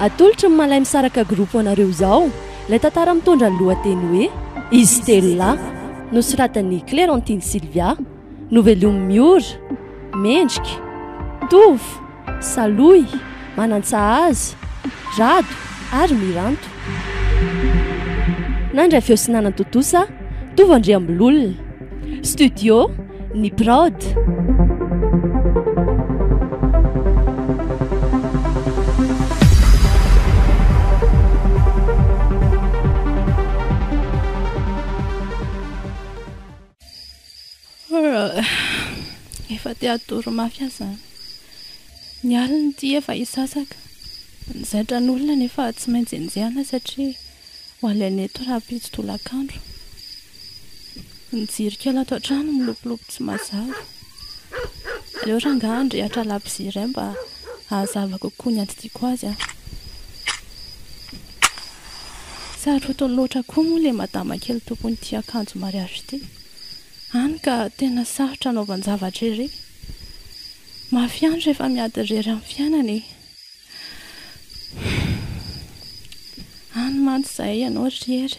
Atolotry ny Malaimisaraka Group ho anareo izao ilay tantara mitondra ny lohateny hoe Izy telo lahy, nosoratan'i Clerentine Sylvia, novelomin'i Miora, Mendrika, Tovo, Salohy, Manantsahaza, Rado ary Miranto. Nandray feo sy nanatontosa Tovo Andriambololona. Studio Ny Prod. Efa te hatory mafy aho izany. Ny alina ity efa hisasaka. Ny zaitran'olona anefa tsy maintsy enjehina satria ho alaina eto rahampitso tolakandro. Ny jiro kely ato an-trano milopilopy tsy mazava. Aleo rangahy handrehitra labozia iray mba hahazava kokoa ny andidiako azy an. Sarotiny loatra koa moa ilay madama kely tompon'ity akanjo mariage ity. Hany ka tena sarotra anaovan-javatra ery. Mafy ihany rehefa miady irery amin'ny fiainana e. Any mantsy izahay ianao ry Hery.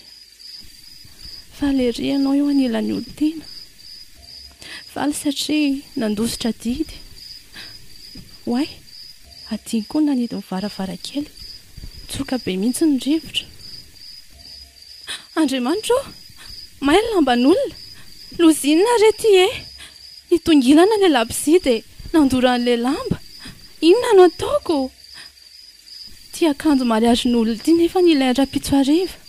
Faly ery ianao eo anilan'ny olon-tiana. Faly satria nandositra adidy. Oay, adino koa ny nanidy ny varavarankely. Tsoka be mihitsy ny rivotra. Andriamanitra ô! May ny lamban'olona! Loza inona re ity e! Nitongilana ilay labozia dia nandoro an'ilay lamba. Inona no ataoko? Ity akanjo mariazin'olona ity nefa ilainy rahampitso hariva.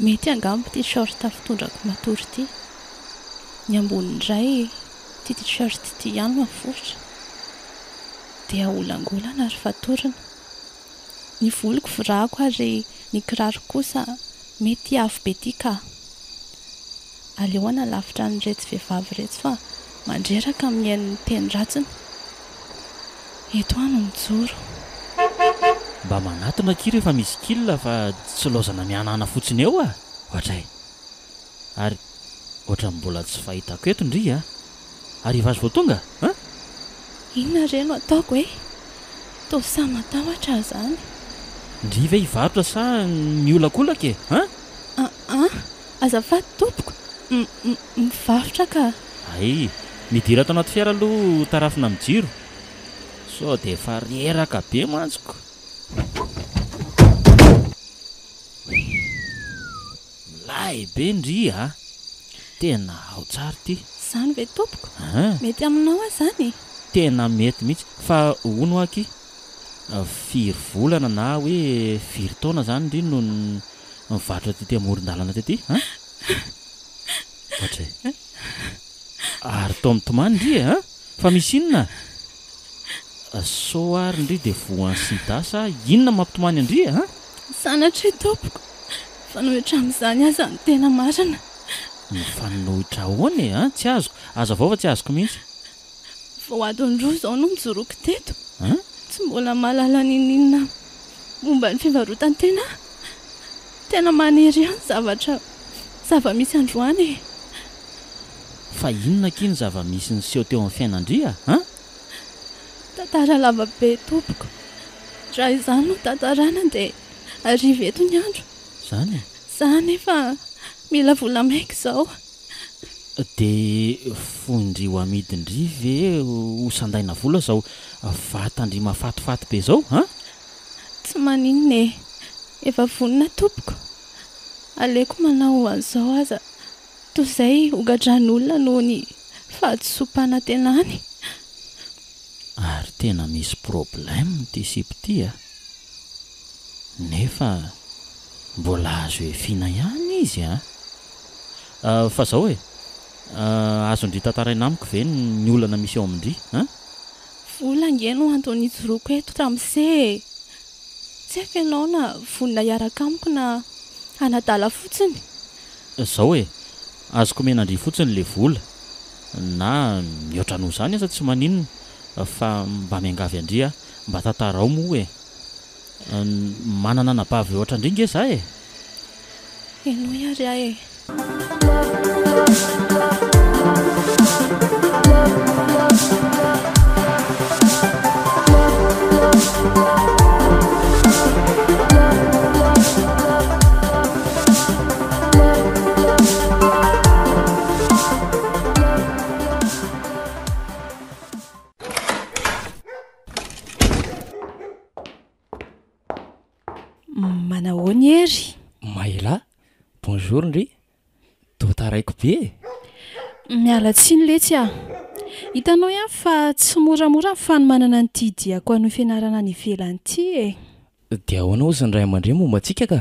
Mety angamba ity short fitondrako matory ity. Ny amboniny indray ity t-shirt ity ihany no aforitra. Dia aolangolana ary fatorina. Ny voloko virako ary ny kiraroko kosa mety avo be ity ka. Aleo hanalavitra an'iretsy vehivavy iretsy fa mandreraka mihaino ny teny ratsiny. Eto aho no mijoro. Mba manatona akia rehefa misy kil fa tsy laozana mihanahana fotsiny eo a! Ohatray! Ary ohatran'ny mbola tsy fahitako eto ndry a! Ary i Vazo vao tonga an! Inona re no ataoko e? Toa sahy matahotra aho izany. Ndry ve hivarotra sa miolakolaka e! An! An! Azafady tompoko, m-m-mivarotra ka. Hay, midira ato anaty fiara aloha tarafina amin'ny jiro. Sao dia efa reraka be mantsy ko. Milay be ndry a! Tena ao tsara ity. Izany ve tompoko? An! Mety aminao aho izany e? Tena mety mihitsy. Fa hono hoa akia, firy volana na hoe firy taona izany ndry no Mivarotra tety amoron-dalana tety an? Ohatra e. Ary toa mitomany ndry e an? Fa misy inona? Sao ary ndry dia voan'ny sida sa inona mampitomany an-dry e an? Sanatria tompoko, mifanohitra amin'izany aza ny tena marina. Mifanohitra ahoana e an? Tsy azoko, hazavao fa tsy azoko mihitsy. Vao adiny roa izao no nijoroako teto. An? Tsy mbola mahalala n'inon'inona momba ny fivarotan-tena aho. Tena manery ahy ny zavatra zava-misy androany e. Fa inona akia ny zava-misy niseho teo amin'ny fiainan-dry a? An? Tantara lava be tompoko. Raha izany no tantarana dia hariva eto ny andro. Izany e? Za anefa mila vola maika izao. Dia foin-dry ho amidin-dry ve ho sandaina vola izao vatan-dry mahafatifaty be izao an? Tsy maninona e! Efa vonona tompoko! Aleoko manao an'izao aza toy izay hogadran'olona noho ny fahadisoam-panantenany. Ary tena misy problème ity sipa ity a! Nefa mbola azo efiana ihany izy a! Fa zao e, azon-dry tantaraina amiko ve ny olana misy eo amin-dry an? Vola ange no antony nijoroako eto ramose e! Tsy haiko ianao na vonona hiaraka amiko na hanadala fotsiny. Zao e, azoko omena an-dry fotsiny le vola. Na mihoatra noho izany aza tsy maninona fa mba miangavy an-dry aho mba tantarao moa e! Manana anabavy ohatran-dry nge za e! Henoy ary aho e! Manahoana i Hery? Maela, bonjour ndry, toa taraiky be e! Miala tsiny letsy ah! Hitanao ihany fa tsy moramora ny fanomanana an'ity diako hanohy fianarana any ivelany ity e! Dia ahoana hozy ny ray aman-dreny momba antsika ka?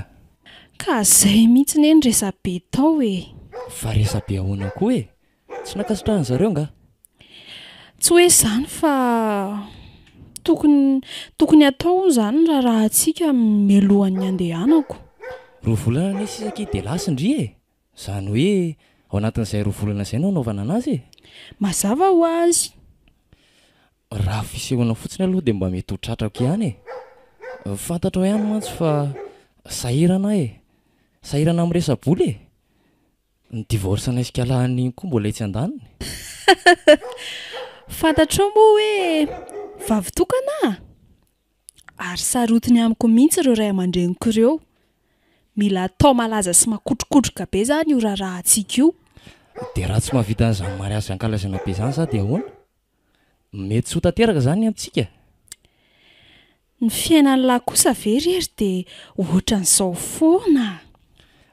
Ka zay mihitsy ne ny resabe tao e! Fa resabe ahoana koa e? Tsy nankasitrahan'ny zareo nga? Tsy hoe izany fa tokony tokony hatao hono izany ny raharahantsika mialohan'ny handehanako. Roa volana anie sisa akia dia lasa ndry e! Izany hoe ao anatin'izay roa volana izay no hanaovana anazy e! Mazava ho azy. Raha fisehoana fotsiny aloha dia mba mety ho tratrako ihany e! Fantatrao ihany mantsy fa sahirana aho e! Sahirana amin'ny resa-bola e! Ny divorce anay sy kala iny koa mbola etsy andaniny. Fantatrao moa hoe vavy tokana aho? Ary sarotiny amiko mihitsy ireo ray aman-dreniko ireo. Mila atao malaza sy makotrokotroka be izany io raharahantsika io. Dia raha tsy mahavita an'izany mariazy ankalazaina be izany za dia ahoana? Mety tsy ho tanteraka izany ny amintsika? Ny fiainan'lah kosa ve ry Hery dia ohatran'izao foana?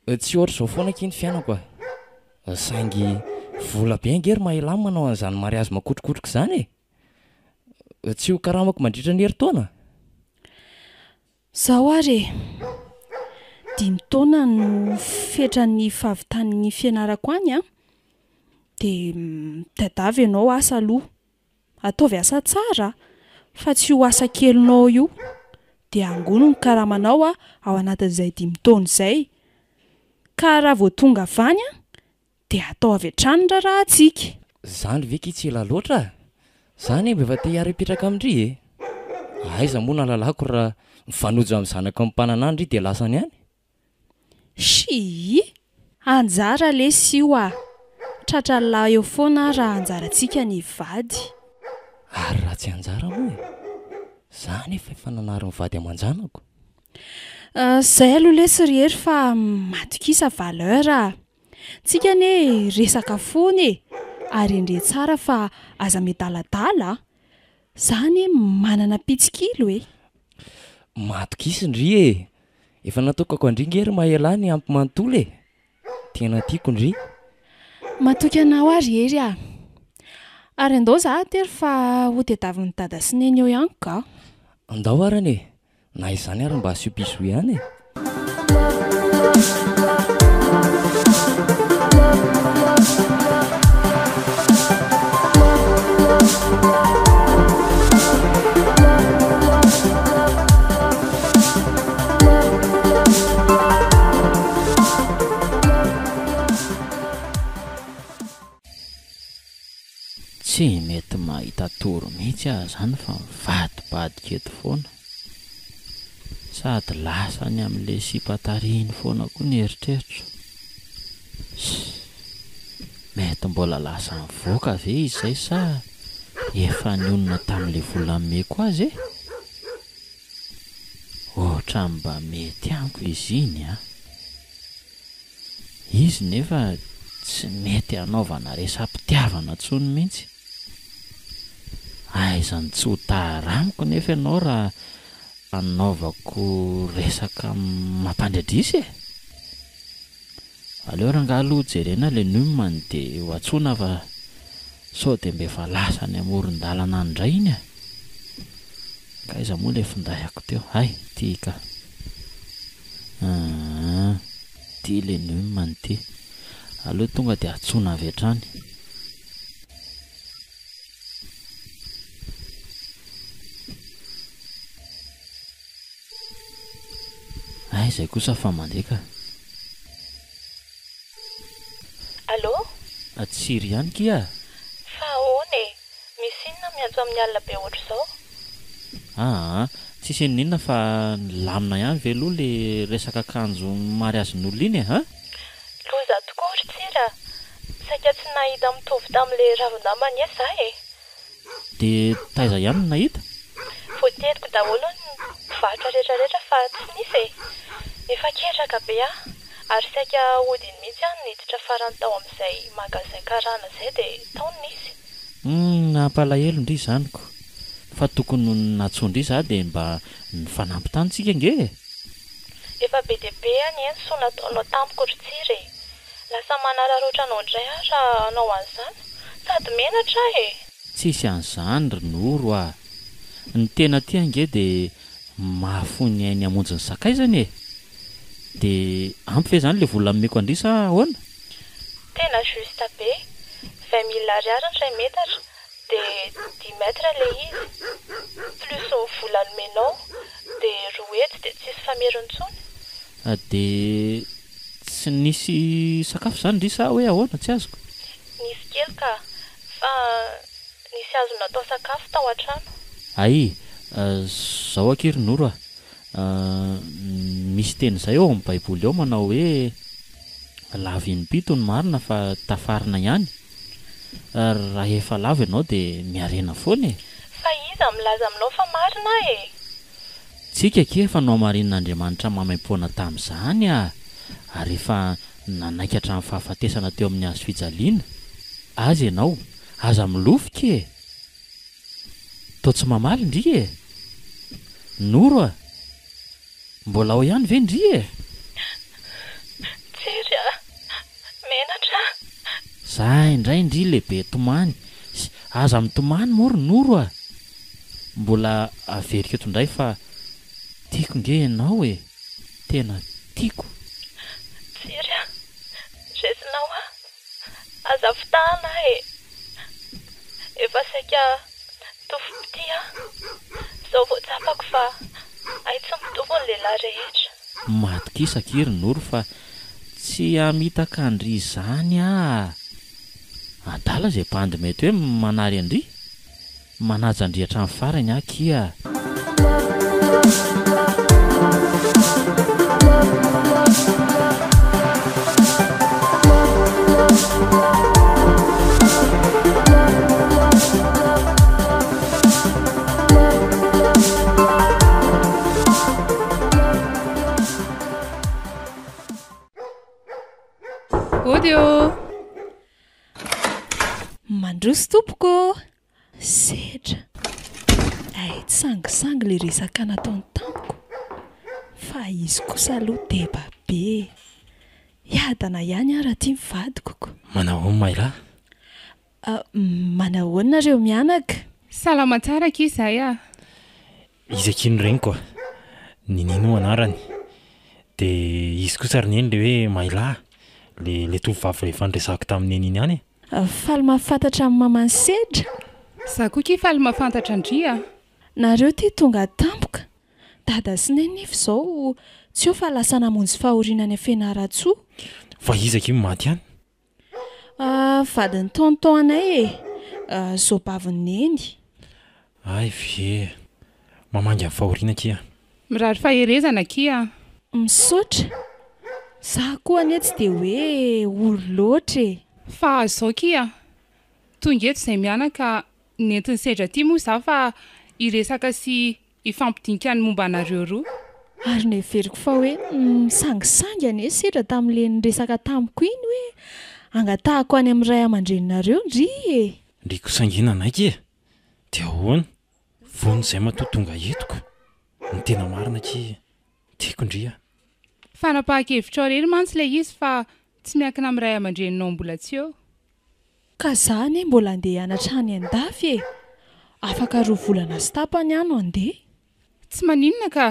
Tsy ohatr'izao foana akia ny fiainako a! Saingy vola be ange ry Mahelam manao an'izany mariazy makotrokotroka izany e! Tsy ho karamako mandritra ny herintaona? Zao ary e! Dimy taona no fetran'ny fahavitan'ny fianarako any an! Dia mitadiava ianao asa aloha. Ataovy asa tsara fa tsy io asa kelinao io. Dia angony ny karamanao ao anatin'izay dimy taona izay. Ka raha vao tonga avy any an, Dia atao avy hatrany ny raharahantsika. Zany ve ki tsy ela loatra a? Za anie mba efa te hiara-hipetraka amin-dry e! Aiza moa no ahalalako raha mifanojo amin'ny zanako amim-pananany ndry dia lasany any? Shii! Anjara lesy io ah! Tratran'lah eo foana raha anjarantsika ny hivady. Ary raha tsy anjara moa e? Za anefa efa nanary ny vady aman-janako. Zay aloha lesy ry Hery fa matokisa valeur ah! Tsika anie resaka foana e! Ary endre tsara fa aza miadaladala a! Za anie manana mpitsikilo e! Matokisa ndry e! Efa natokako an-dry nge ry Mahelah ny ampy manontolo e! Tena tiako ndry. Matoky anao aho ry Hery a! Ary andao za atery fa ho tediavin'i Dada sy Neny eo ihany ka! Andao arany e! Na izany ary mba asio bisous ihany e! Tsy mety mahita tory mihitsy aho zany fa mivadibadika eto foana. Sady lasa any amin'ilay sipa tarihiny foana koa ny eritreritro. Ssss. Mety mbola lasa nivoaka ve izy izay sa efa nionona tamin'ilay vola nomeko azy e? Ohatran'ny mba mety amiko izy iny an! Izy nefa tsy mety hanaovana resa-pitiavana intsony mihitsy. Aiza no tsy ho tara amiko nefa ianao raha hanaovako resaka mampandriadrisy e! Aleo rangahy aloha jerena le num-ny de ho antsoina fa sao de mba efa lasa any amoron-dalana any indray iny e! K'aiza moa le finday-ako teo? Hay, ty ka! Aa, ty le num-ny ty. Aleo tonga de antsoina avy hatrany. Hay izay kosa fa mandeha ka. Allô? Tsiry ihany kia. amin'ny alina be ohatr'izao? Aa, tsisy inon'inona fa nilamina ihany ve aloha le resaka akanjo mariazin'olona iny e, an? Loza tokoa ry Tsiry a! Saika tsy nahita mitovy tamin'ilay ravin-damba anie za e! Dia taiza ihany no nahita? Voateriko daholo ny mpivarotra rehetra rehetra fa tsy nisy e! Efa ketraka be aho ary saika hody iny mihitsy aho no niditra farany tao amin'izay magasin karana izay dia tao no nisy. Humm nampalahelo ndry izany ko! Fa tokony ho nantsoin-dry za dia mba nifanampy tany tsika ange e! Efa be dia be anie ny soa nataonao tamiko ry Tsiry e! Lasa manararaotra anao indray aho raha hanao an'izany, sady menatra aho e! Tsisy an'izany ry Noro a! Ny tena tia ange dia mahafoy ny ainy hamonjy ny sakaizany e! Dia ampy ve izany ilay vola nomeko an-dry sa ahoana? Tena juste be! 20 mille ariary ny iray metatra dia dix mètres ilay izy, plus ny vola nomenao dia 200 dia tsisy fameriny intsony. Dia tsy nisy sakafo izany ndry sa hoe ahoana? Tsy azoko. Nisy kely ka! Fa nisy azo natao sakafo tao an-trano. Hay! Zao akia ry Noro a! Misy teny izay ao amin'ny baiboly ao manao hoe lavo im-pito ny marina fa tafarina ihany. Raha efa lavo ianao dia miharena foana e! Fa iza milaza aminao fa marina aho e? Tsika akia efa nohamarinin'Andriamanitra maimaimpoana tamin'izany a! Ary efa nanaiky hatramin'ny fahafatesana teo amin'ny hazo fijaliana Azy ianao. Aza milofika e! Toa tsy mamaly ndry e! Noro a! Mbola ao ihany ve ndry e? Jery a! Menatra a! Za indray ndry le be tomany sy aza mitomany moa ry Noro a! Mbola averiko eto indray fa tiako nge ianao e! Tena tiako! Jery a! Resinao aho! Aza fitahana aho e! Efa saika tovom-pitia aho. Izao vao tsapako fa hay tsy mitovy ny lehilahy rehetra. Matokisa akia ry Noro fa tsy hamitaka an-dry izany aho a! Adala izay bandy mety hoe manary an-dry. Manaja an-dry hatramin'ny farany aho akia a! Ody ô! Mandroso tompoko ô! Sedra. Hay tsy sangisangy ilay resaka nataony tamiko fa izy kosa aloha deba be e. Hiadana ihany aho raha tia ny vadiko ko. Manao ahoana Mailà? Manao ahoana nareo mianaka? Salama tsara akia izay ah. Izy akia no reniko a. Nini no anarany. Dia izy kosa ry Neny ilay hoe Mailà, ilay ilay tovovavy efa niresahako tamin'i Neny iny ihany e. Faly mahafantatra an'i maman'i Sedra. Za koa kia faly mahafantatra an-dry a! Nareo ty tonga tampoka. Dada sy Neny nefa izao tsy eo fa lasa namonjy fahoriana any Fianarantsoa. Fa iza akia no maty any? Vadin'i tonton anay e! Zobavin'i Neny. Hay ve! Mamangy amin'ny fahoriana akia. Mirary faherezana akia. Misaotra. Za koa anie tsy dia hoe ory loatra e. Fa zao kia, tonga eto izay mianaka nentin'i Sedra aty moa za fa hiresaka sy hifampidinika ny momba anareo roa. Ary neveriko fa hoe misangisangy anie Sedra tamin'ilay niresaka tamiko iny hoe angatahako any amin'ny ray aman-dreninareo ndry e. Ndry kosa ange nanaiky e! Dia ahoana? Vonona izay matoa tonga eto ko! Ny tena marina akia tiako ndry a! Fanapahan-kevitrao irery mantsy ilay izy fa tsy miankina amin'ny ray aman-dreninao mbola tsy eo. Ka za anie mbola andeha hianatra any an-dafy e! Afaka roa volana sy tapany aho no andeha. Tsy maninona ka!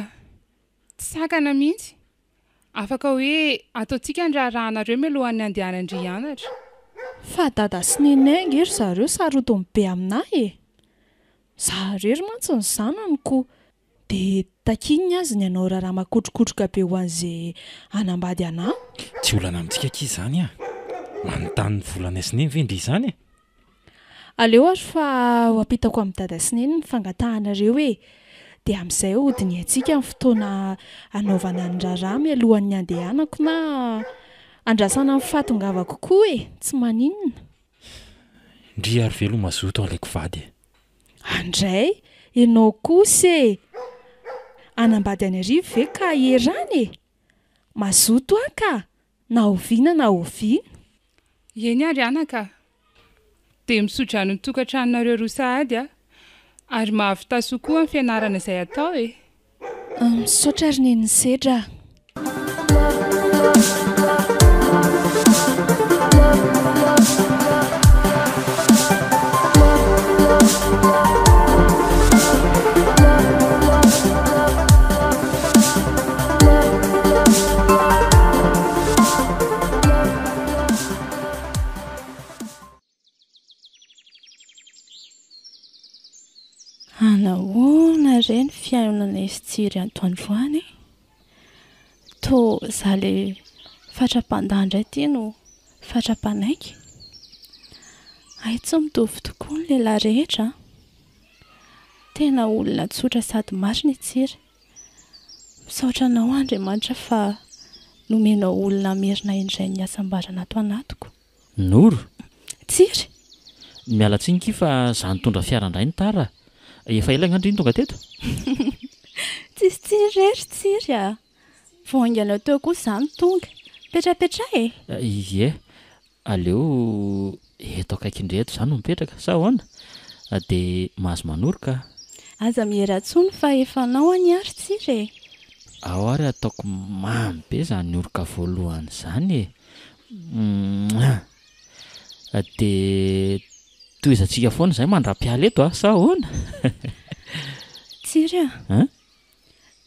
Tsy sakana mihitsy. Afaka hoe ataontsika ny raharahanareo mialohan'ny handehanan-dry hianatra. Fa dada sy nenay ange ry zareo sarotiny be aminà e! Za irery mantsy ny zanany ko dia takiany ny azy ny hanao raharaha makotrokotroka be ho an'izay hanambady anà. Tsy olana amintsika akia izany a! Manontany ny volanay sy neny ve ndry izany e? Aleo ary fa ho ampitako amin'i Dada sy Neny ny fangatahanareo e! Dia amin'izay hodinihantsika ny fotoana hanaovana ny raharaha mialohan'ny handehanako na andrasana ny fahatongavako koa e! Tsy maninona. Ndry ary ve aloha mazoto alaiko vady e! Andray, ianao kosa e! Hanambady any Arivo ve ka hierana e! Mazoto aho ka! Na oviana na oviana. Eny ary anaka a! Dia misodrano ny tokantranonareo roa sahady a! Ary mahavità soa koa ny fianarana izay atao e! Misaotra ry Neny Sedra a! Anahoana re ny fihaonana sy Tsiry antoandroany e? Toa za le fatra-pandà indray ity no fatra-panaiky. Hay tsy mitovy tokoa ny lehilahy rehetra an! Tena olona tsotra sady marina i Tsiry. Misaotra anao Andriamanitra fa nomenao olona hamerina indray ny hasambarana ato anatiko. Noro? Tsiry! Miala tsiny ki fa za nitondra fiara indray no tara. Efa ela angaha ndry no tonga teto? Tsisy tsiny re ry Tsiry a! Vao haingana teo koa za no tonga. Petrapetraha e! Ie, Aleo eto akaiky indry eto za no mipetraka sa ahoana? Dia mahazo manoroka a! Aza miera tsony fa efa anao anie ary Tsiry e! Ao ary ataoko mamy be zany oroka voalohany zany e! Mouah! Dia tohizantsika foana izay mandra-piala eto a! Sa ahoana? Tsiry a! Hein?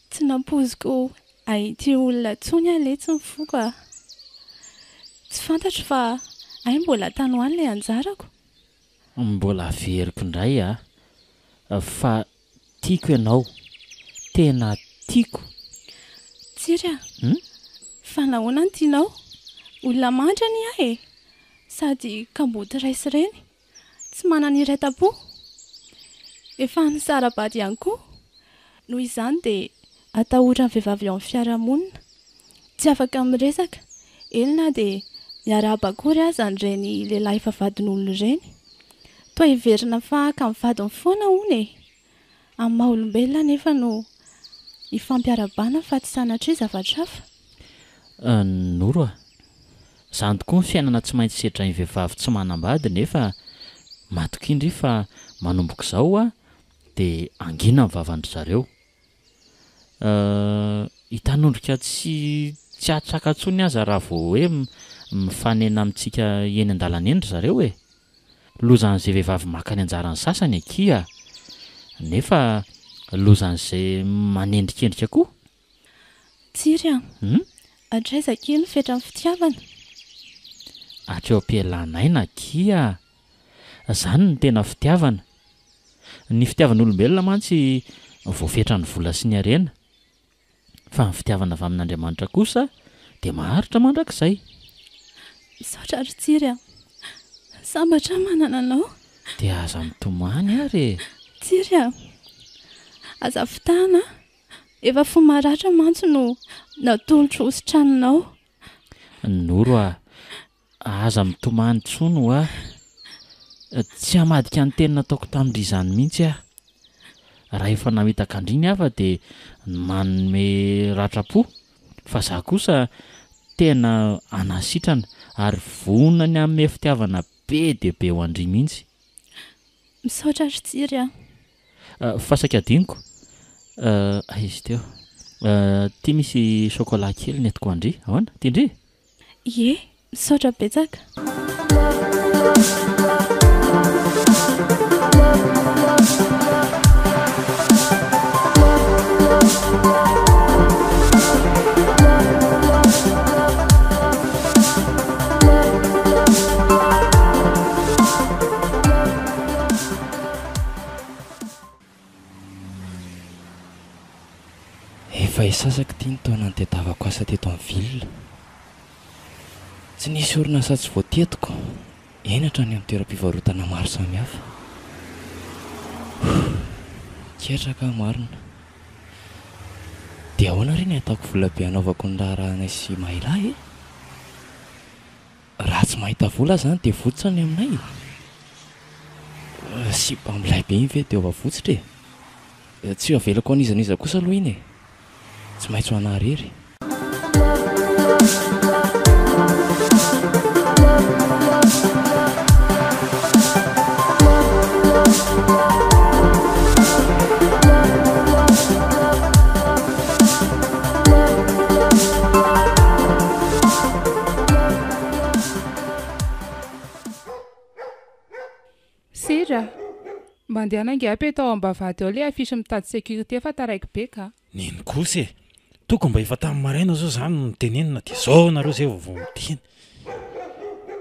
Tsy nampoiziko hahity olona intsony aho letsy ny foko a! Tsy fantatro fa hay mbola tany ho any ilay anjarako. Mbola averiko indray a! Fa tiako ianao, tena tiako. Tsiry a! Hum? Fa nahoana no tianao? Olona mandry anie aho e! Sady kamboty ray sy reny. Tsy manana iray tam-po. Efa nisara-bady ihany koa. Noho izany dia atahoran'ny vehivavy eo amin'ny fiarahamonina. Tsy afaka miresaka, eny na dia miarahaba akory aza an'ireny lehilahy efa vadin'olona ireny. Toa heverina fa haka ny vadiny foana hono e! Amin'ny maha olombelona anefa no ifampiarahabana fa tsy sanatria zavatra hafa. Noro a! Zany tokoa ny fiainana tsy maintsy sedrain'ny vehivavy tsy manambady nefa matokia ndry fa manomboka izao hoa dia hangina ny vavan-dry zareo. Hitanondrika tsy tsy hahatraka intsony aza raha vao hoe mifanena amintsika eny an-dalana eny ry zareo e! Lozan'izay vehivavy maka ny anjaran'ny sasany akia! Nefa lozan'izay manendrikendrika koa! Tsiry a! Hum? Hatraiza akia ny fetran'ny fitiavana? Hatreo am-pialana aina akia! Zany no tena fitiavana! Ny fitiavan'olombelona mantsy voafetran'ny vola sy ny harena. Fa ny fitiavana avy amin'Andriamanitra kosa dia maharitra mandrakizay. Misaotra ry Tsiry a! Sambatra aho manana anao. Dia aza mitomany ary e! Tsiry a! Aza fitahana aho. Efa fo maratra mantsy no natolotro hositraninao. Noro a! Aza mitomany intsony hoa. Tsy hamadika ny teny nataoko tamin-dry izany mihitsy aho. Raha efa namitaka an-dry ny hafa dia manome ratram-po, fa za kosa tena hanasitrana ary vonona ny hanome fitiavana be dia be ho an-dry mihitsy. Misaotra ry Tsiry a! Fa saika adinoko. Aiza izy teo? Ity misy chocolat kely nentiko ho an-dry. Ahoana? Tian-dry? Ie, misaotra betsaka. Efa hisasaky ity ny taona nitadiavako asa teto amin'ny ville. Tsy nisy orinasa tsy voatetiko. Eny hatrany amin'ny toeram-pivarotana maro samihafa. Ketraka aho marina. Dia ahoana re ny ahitako vola be hanaovako ny raharahanay sy Mailà e? Raha tsy mahita vola aho izany dia votsotra ny aminay e! Sipa milay be iny ve dia efa votsotra e? Tsy ho avelako an'iza n'iza kosa aloha iny e! Tsy maintsy ho anà irery. Sira, mandehana ange apetao ao ambavahady ao le affiche mitady sécurité fa taraiky be ka. Neny kosa e! Tokony mba efa tamin'ny maraina zao zany no notenenina dia zao nareo zay vao miteny.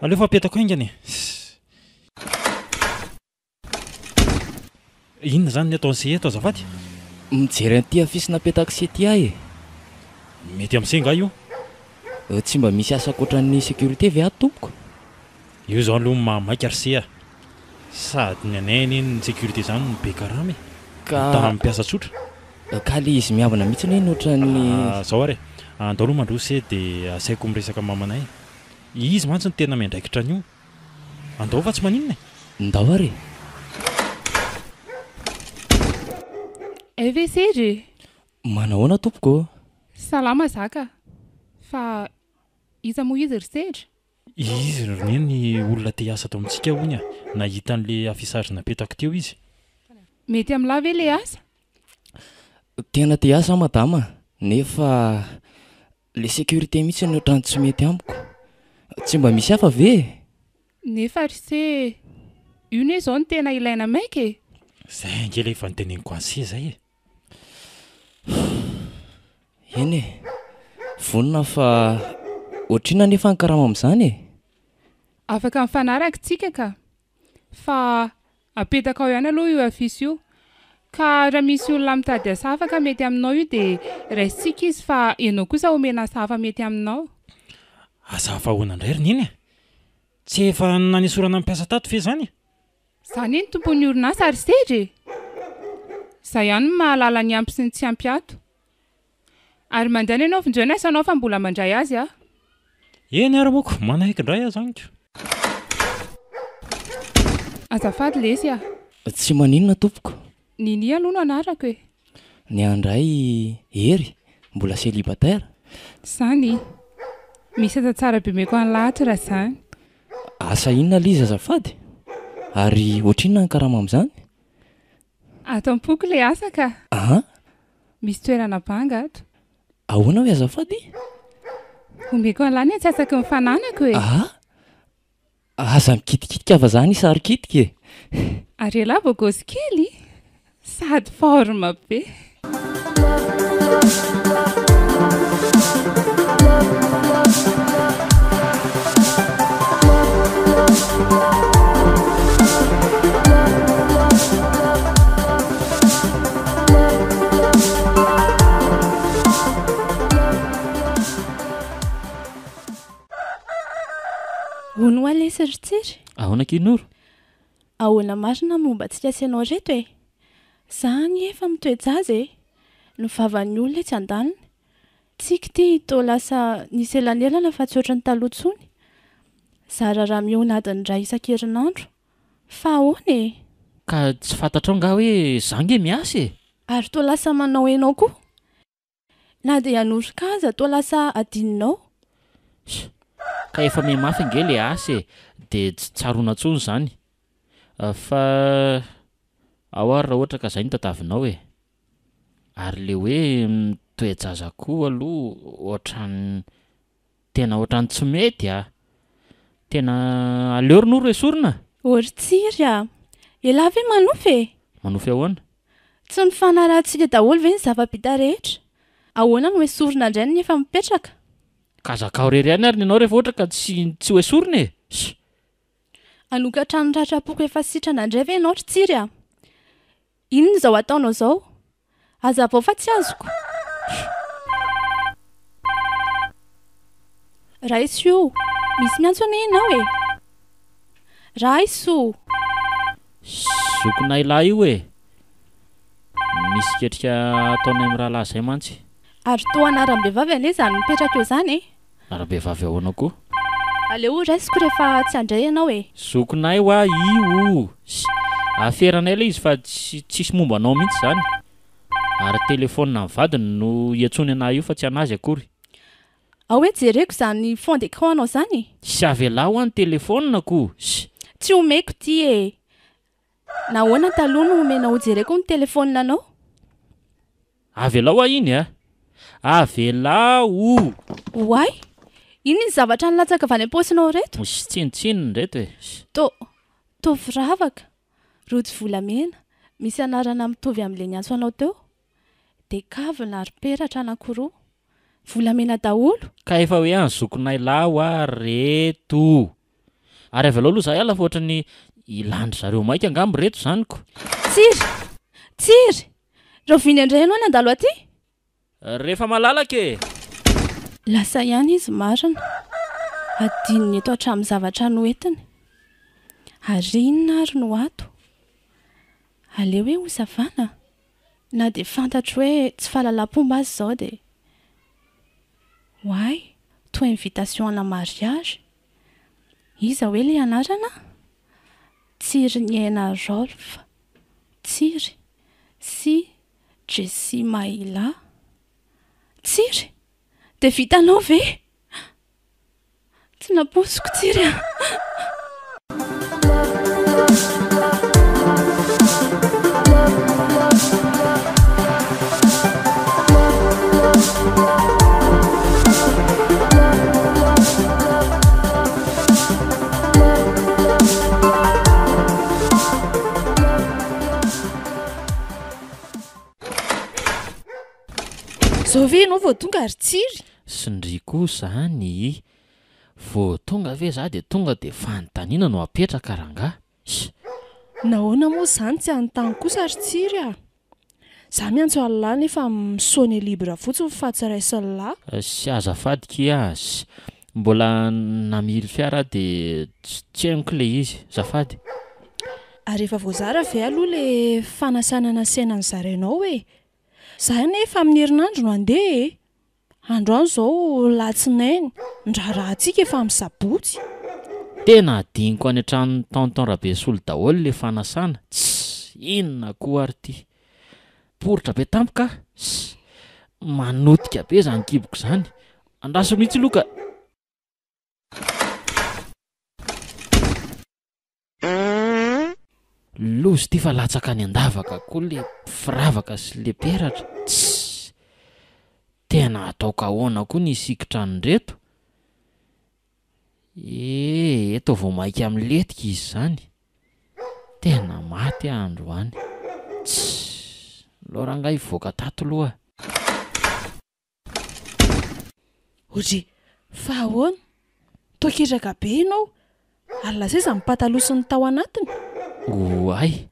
Aleo fa apetako haingana e! Inona izany ny ataon'i Se eto azafady? Mijery an'ity afisy napetak'i Se ity aho e! Mety amin'i Se angaha io? Tsy mba misy asa ankoatran'ny sécurité ve ato tompoko? Io izao aloha no mahamaika ry Se a! Sady ny anay anie ny sécurité izany no be karama e! Ka. Mitaha amin'ny mpiasa tsotra. Ka le izy miambina mihitsy anie no ohatran'ny. Izao ary e! Andao aloha mandroso Se dia asaiko miresaka amin'ny mamanay. Izy mantsy no tena miandraikitra an'io. Andao fa tsy maninona e! Ndao ary e! Hay ve sendra e! Manahoana tompoko ô! Salama za ka! Fa iza moa izy ry sendra? Izy ry neny olona te hiasa ato amintsika hono e! Nahita an'le affichage napetako teo izy. Mety amin'lah ve le asa? Tena te hiasa aho madama nefa Le sécurité mihitsy no ohatran'ny tsy mety amiko. Tsy mba misy hafa ve e? Nefa ry se, io ne zao no tena ilaina maika e! Zay ange le efa noteneniko an'i se zay e! Eny e, vonona fa ohatrinona anefa ny karama amin'izany e? Afaka mifanaraka tsika ka! Fa apetaka ao ihany aloha io affiche io. Ka raha misy olona mitady asa hafa ka mety aminao io dia raisintsika izy fa ianao kosa omena asa hafa mety aminao. Asa hafa ahoana indray ry Neny a? Tsy efa nanesorana ny mpiasa tato ve izany? Za anie ny tompon'ny orinasa ry sedra e! Za ihany no mahalala ny ampy sy ny tsy ampy ato. Ary mandehana ianao vonjeo ny asanao fa mbola mandray azy aho. Eny ary moko, manaiky indray aho zany ko. Azafady lesy a. Tsy maninona tompoko. Nini aloha no anarako e. Ny ahy indray Hery, mbola célibataire. Zany? Misy asa tsara be omeko an'lah ato raha zany. Asa inona le izy azafady? Ary ohatrinona ny karama amin'izany? Ato am-poko le asa ka. An? Misy toerana banga ato. Ahoana hoe azafady? Omeko an'lah ny antsasaky ny fananako e. Aa! Aza mikitikitika fa za nisy arikitika e. Ary elah vao gosy kely sady forme be. Hono hoa lesy ry Tsiry? Ahoana akia Noro? Ahoana marina momba antsika sy ianao reto e? Za anie efa mitoe-jaza e! Ny vavan'ny olona etsy andaniny. Tsiky ity toa lasa nisy elanelana fa tsy ohatran'ny taloha intsony. Zara raha mihaona adiny iray isan-kerinandro. Fa ahoana e? Ka tsy fantatrao nga hoe za nge miasa e! Ary toa lasa manao enao koa. Na dia hanoroka aza toa lasa adinonao. Ss! Ka efa mihamafy ange le asa e! De tsy tsaroana intsony zany. Fa ao ary raha ohatra ka zay no tadiavinao e! Ary le hoe mitoe-jaza koa aloha ohatran'ny tena ohatran'ny tsy mety a! Tena aleo ry Noro esorina a! Ô ry Tsiry a! Elah ve manofy e? Manofy ahoana? Tsy nifanarahantsika daholo ve ny zava-bita rehetra? Ahoana no esorina indray ny efa mipetraka? Ka zakao irery ihany ary ny anao rehefa ohatra ka tsy tsy ho esorina e! Ss! Hanokatra ny ratram-poko efa sitrana indray ve ianao ry Tsiry a? Inona izao ataonao izao? Hazavao fa tsy azoko. Raiso io. Misy miantso anie ianao e. Raiso! Zokinay lahy io e! Misy ketrika ataonay mirahalahy izay mantsy. Ary toa anaram-behivavy anie izany mipetraka eo izany e! Anaram-behivavy ahoana koa? Aleo ho raisiko rehefa tsy handray ianao e! Zokinay hoa io! Sy! Aferanay ilay izy fa tsy tsisy momba anao mihitsy izany. Ary telefaonina an'ny vadiny no iantsoany anah io fa tsy an'azy akory. Ao hoe jereko izany fond d'écran anao izany e! Sy avelao hoa ny telefaonina ko! Sy! Tsy omeko ity e! Nahoana taloha no omenao hojereko ny telefaonina anao? Avelao hoa iny a! Avelao! Oay! Inona iny zavatra nilatsaka avy any am-paosinao ireto? Sy tsinontsinona ireto e! To, to firavaka, rojo volamena, misy anarana mitovy amin'ilay niantso anao teo. Dia kavina ary peratra anankiroa. Volamena daholo! Ka efa hoe any zokinay lahy hoa reto! Ary avelao aloha za hiala fa ohatran'ny ilan-dry zareo maika angamba ireto izany ko! Tsiry! Tsiry! Rahoviana indray ianao nandalo aty? Rehefa malalaka e! Lasa ihany izy marina. Adinony eto hatramin'ny zavatra noentiny. Ary inona ary no ato? Aleo hoe hosavana? Na dia fantatro hoe tsy fahalalam-pomba aza izao dia. Oay, toa invitation ana mariage. Iza hoe ilay anarana? Tsiriniaina Rolf, Tsiry, sy Jessie Maila. Tsiry? Dia vitanao ve? Tsy nampoiziko Tsiry a! Zao ve ianao vao tonga ry Tsiry? Sindria koa zany. Vao tonga ve za de tonga de fanontaniana no apetraka rangaha? Ss. Nahoana moa izany tsy hanontany kosa ry Tsiry a? Za miantso an'lah nefa mi-sonner libre fotsiny fa tsy raisin'lah. Ss azafady kia a! Ss mbola namily fiara aho de tsy henoko le izy, azafady. Ary efa voazara ve aloha le fanasana nasaina nozarainao e? Za anefa amin'ny herinandro no handeha e! Androany izao latsinainy, ny raharahantsika efa amin'ny sabotsy. Tena adinoko any an-tranon'i tonton Rabesolo daholo le fanasana, tssy inona koa ary ty. Poritra be tampoka aho, ssy manotika be zany kiboko zany, andraso mihitsy loka. Loza ity fa latsaka any an-davaka koa le firavaka sy le peratra. Tssy! Tena ataoko ahoana koa ny hisikitra an'ireto? Ee, eto vao maika milentika izy izany. Tena maty aho androany. Tssy! Aleo rangahy hivoaka tato aloha. Ory, fa ahoana? Toa ketraka be ianao, ary lasa aiza ny pataloha sy ny tao anatiny? Oay,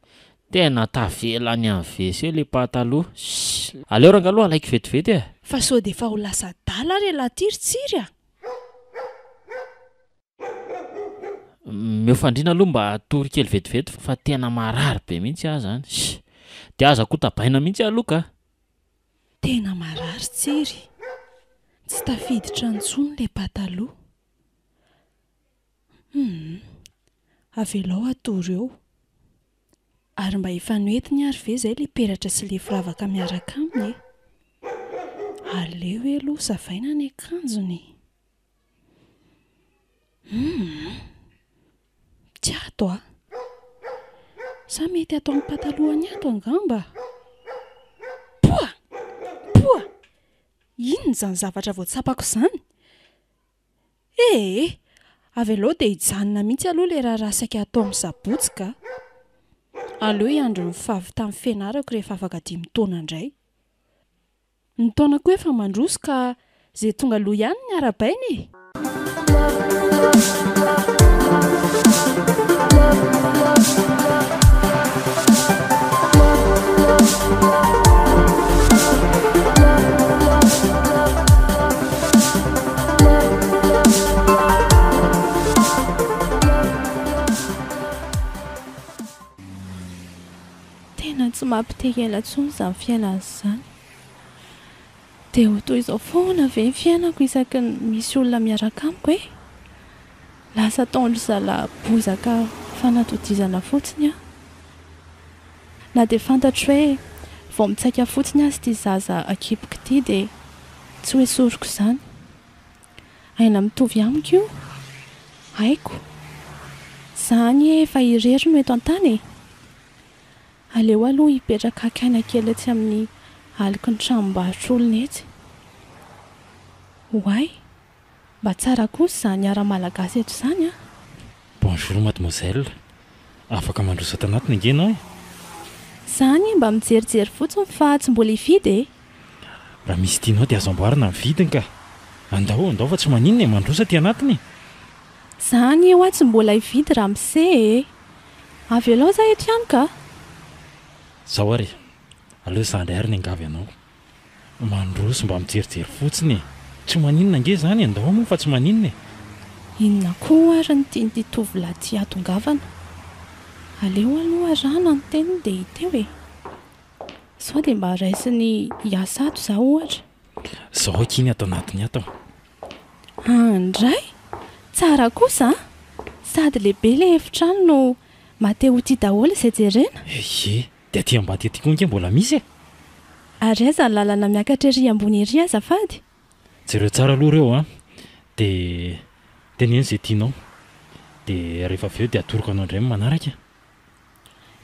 tena tavela any amin'ny WC ilay pataloha. Ssy, aleo ranga aloha alaiko vetivety e! Fa sao dia efa ho lasa adala ary ialahy ity ry Tsiry a! Omeo fandriana aloha mba hatory kely vetivety fa tena marary be mihitsy aho izany. Ssy, dia aza kotabaina mihitsy aloha ka! Tena marary Tsiry. Tsy tafiditra intsony ilay pataloha. Humm. Avelao hatory eo. Ary mba efa noentiny ary ve izay ilay peratra sy ilay firavaka miaraka aminy e? Aleo aloha savaina ny akanjony e. Humm. Tsy ato a! Sa mety ato amin'ny patalohany ato angamba? Poa! Poa! Inona izany zavatra vao tsapako izany? Ee! Avelao dia hijanona mihitsy aloha ilay raharaha saika hatao amin'ny sabotsy ka! Aleo hiandry ny fahavitan'ny fianarako rehefa afaka dimy taona indray. Ny taona koa efa mandroso ka ze tonga aloha ihany ny arabaina e! mampite hiaina intsony izany fiainana izany. Dia ho toy izao foana ve ny fiainako isaky ny misy olona miaraka amiko e? Lasa ataon-dry zalahy bozaka fanatodizana fotsiny aho. Na dia fantatro hoe vao mitsaika fotsiny aza ity zaza ankiboko ity dia tsy ho esoriko izany. Aina mitovy amiko io. Haiko. Za anie efa irery no eto an-tany e! Aleo aloha hipetraka haka aina kely etsy amin'ny aloky ny tranombarotr'olona etsy. Oay! Mba tsara kosa izany ara-malagasy eto izany an! Bonjour mademoiselle, afaka mandroso ato anatiny ange ianao e! Za anie mba mijerijery fotsiny fa tsy mbola hifidy e! Raha misy tianao dia azo amboarina ny vidiny ka! Andao, andao fa tsy maninona e, mandroso aty anatiny e! Za anie hoa tsy mbola hividy ramose e! Avelao za eto ihany ka! Zao ary e! Aleo za indray ary niangavy anao. Mandroso mba mijerijery fotsiny e! Tsy maninona ange izany e! Ndao moa fa tsy maninona e! Inona koa ary ny tian'ity tovolahy ity hahatongavana? Aleo aloha arahana ny teniny dia hita eo e! Sao dia mba raisiny hiasa ato izaho ohatra? Zao akia ny ato anatiny ato. Andray! Tsara kosa an! Sady lehibe ilay efitrano no maha-te ho tia daholo izay jerena. Ie, dia aty ambadika aty koa ange mbola misy e! Ary aiza ny lalana miakatra ery ambony ery azafady? Jereo tsara aloha ireo an, dia teneno izay tianao. Dia rehefa avy eo dia atoroko anao indray ny manaraka.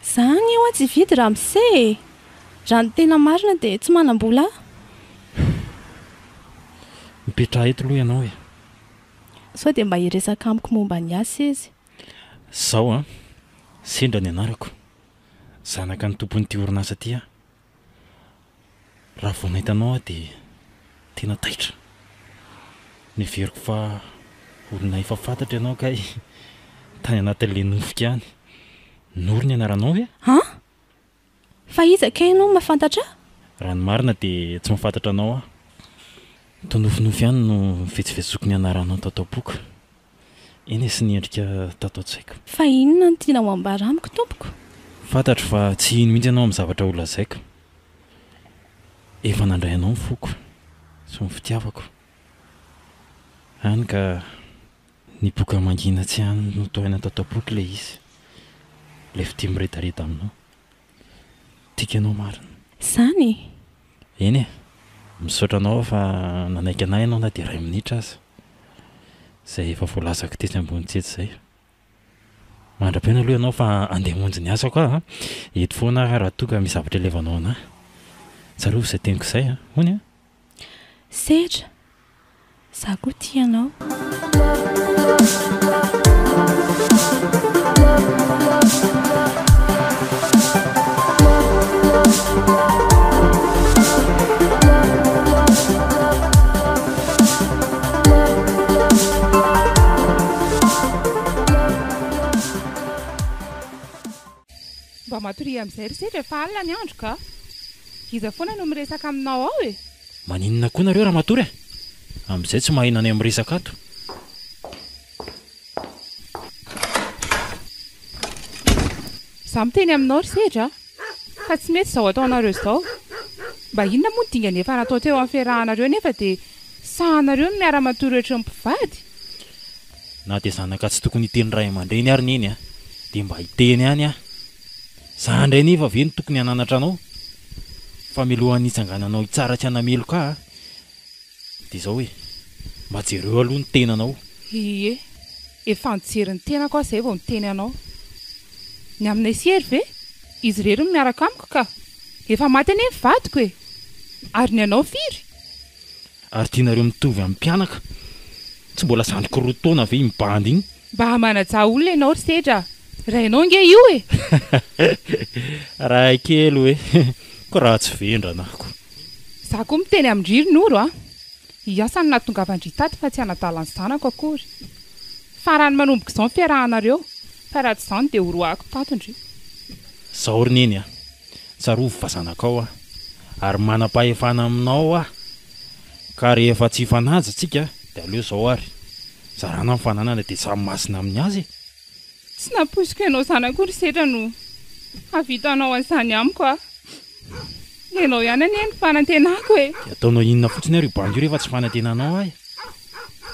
Za anie hoa tsy hividy ramose e! Raha ny tena marina dia tsy manam-bola aho. Mipetraha eto aloha ianao e! Sao dia mba hiresaka amiko momba ny asa izy. Zao an, sendra ny anarako. Zanaka ny tompon'ity orinasa ity aho. Raha vao nahita anao aho dia tena taitra. Neveriko fa olona efa fantatro ianao kay tany anatin'ilay nofiko ihany. Noro ny anaranao ve? An? Fa iza kay ianao no mahafantatra ahy? Raha ny marina dia tsy mahafantatra anao aho. Toa nofinofy ihany no nivetsovetsoiko ny anaranao tato am-poko. Eny e, sy ny endrika tato an-tsaiko. Fa inona no tianao ambara amiko tompoko? Fantatro fa tsy hino mihitsy ianao amin'ny zavatra holazaiko. Efa nandray anao ny foko sy ny fitiavako. Hany ka nipoka mangina tsy hany notohaina tato am-poko ilay izy. Ilay fitia miredareda aminao. Tiako ianao marina. Izany e! Eny e! Misaotra anao aho fa nanaiky anah ianao na dia iray minitra aza. Izay efa voalazako tetsy ambony tetsy izay. Mandra-pihaona aloha ianao fa andeha hamonjy ny asako aho a! Eto foana aho raha toa ka misy zavatra ilevanao anah. Tsarovy izay teniko izay a! Hono e! Sedra, Za koa tia anao. Mba matoria amin'izay ry sedra fa alina ny andro ka! Iza foana no miresaka aminao ao e? Maninona koa nareo raha matory e? Amin'izay tsy maheno anay miresaka ato. Za miteny aminao ry sedra a! Fa tsy mety izao ataonareo izao. Mba inona moa ny dingana efa natao teo amin'ny fiarahanareo nefa dia sahanareo ny miara-matory ohatry ny mpivady? Na dia zanaka tsy tokony hiteny ray aman-dreny ary neny a, dia mba hiteny ihany aho. Za indray nefa ve no tokony hananatra anao? Fa mialohan'ny hitsangananao hitsara tsy hanameloka ahy dia izao e, mba jereo aloha ny tenanao. Ie, efa nijery ny tenako aho izay vao niteny anao. Ny aminay sy Hery ve? Izy irery no miaraka amiko ka! Efa maty anie ny vadiko e! Ary ny anao firy? Ary tianareo mitovy amin'ny mpianaka? Tsy mbola zandriko roa taona ve iny bandy iny? Mba manajà olona ianao ry Sedra a! Rainao nge io e! Ray kely hoe, ko raha tsy vendrana aho ko. Za koa miteny amin-dry ry Noro a! Hiasa no nahatongavan-dry tato fa tsy hanadala ny zanako akory. Farany manomboka izao ny fiarahanareo, fa raha tsy izany dia horoahako tato ndry. Zao ry Neny a! Tsarovy fa zanakao aho, ary manam-pahefana aminao aho, ka rehefa tsy hifanaja tsika dia aleo izao ary, zarana ny fananana dia samy masina amin'ny azy e! Tsy nampoiziko ianao zanako ry Sedra no hahavitanao an'izany amiko a! Ianao ihany anie no fanantenako e! Dia ataonao inona fotsiny ary io bandy io rehefa tsy fanantenanao ahy?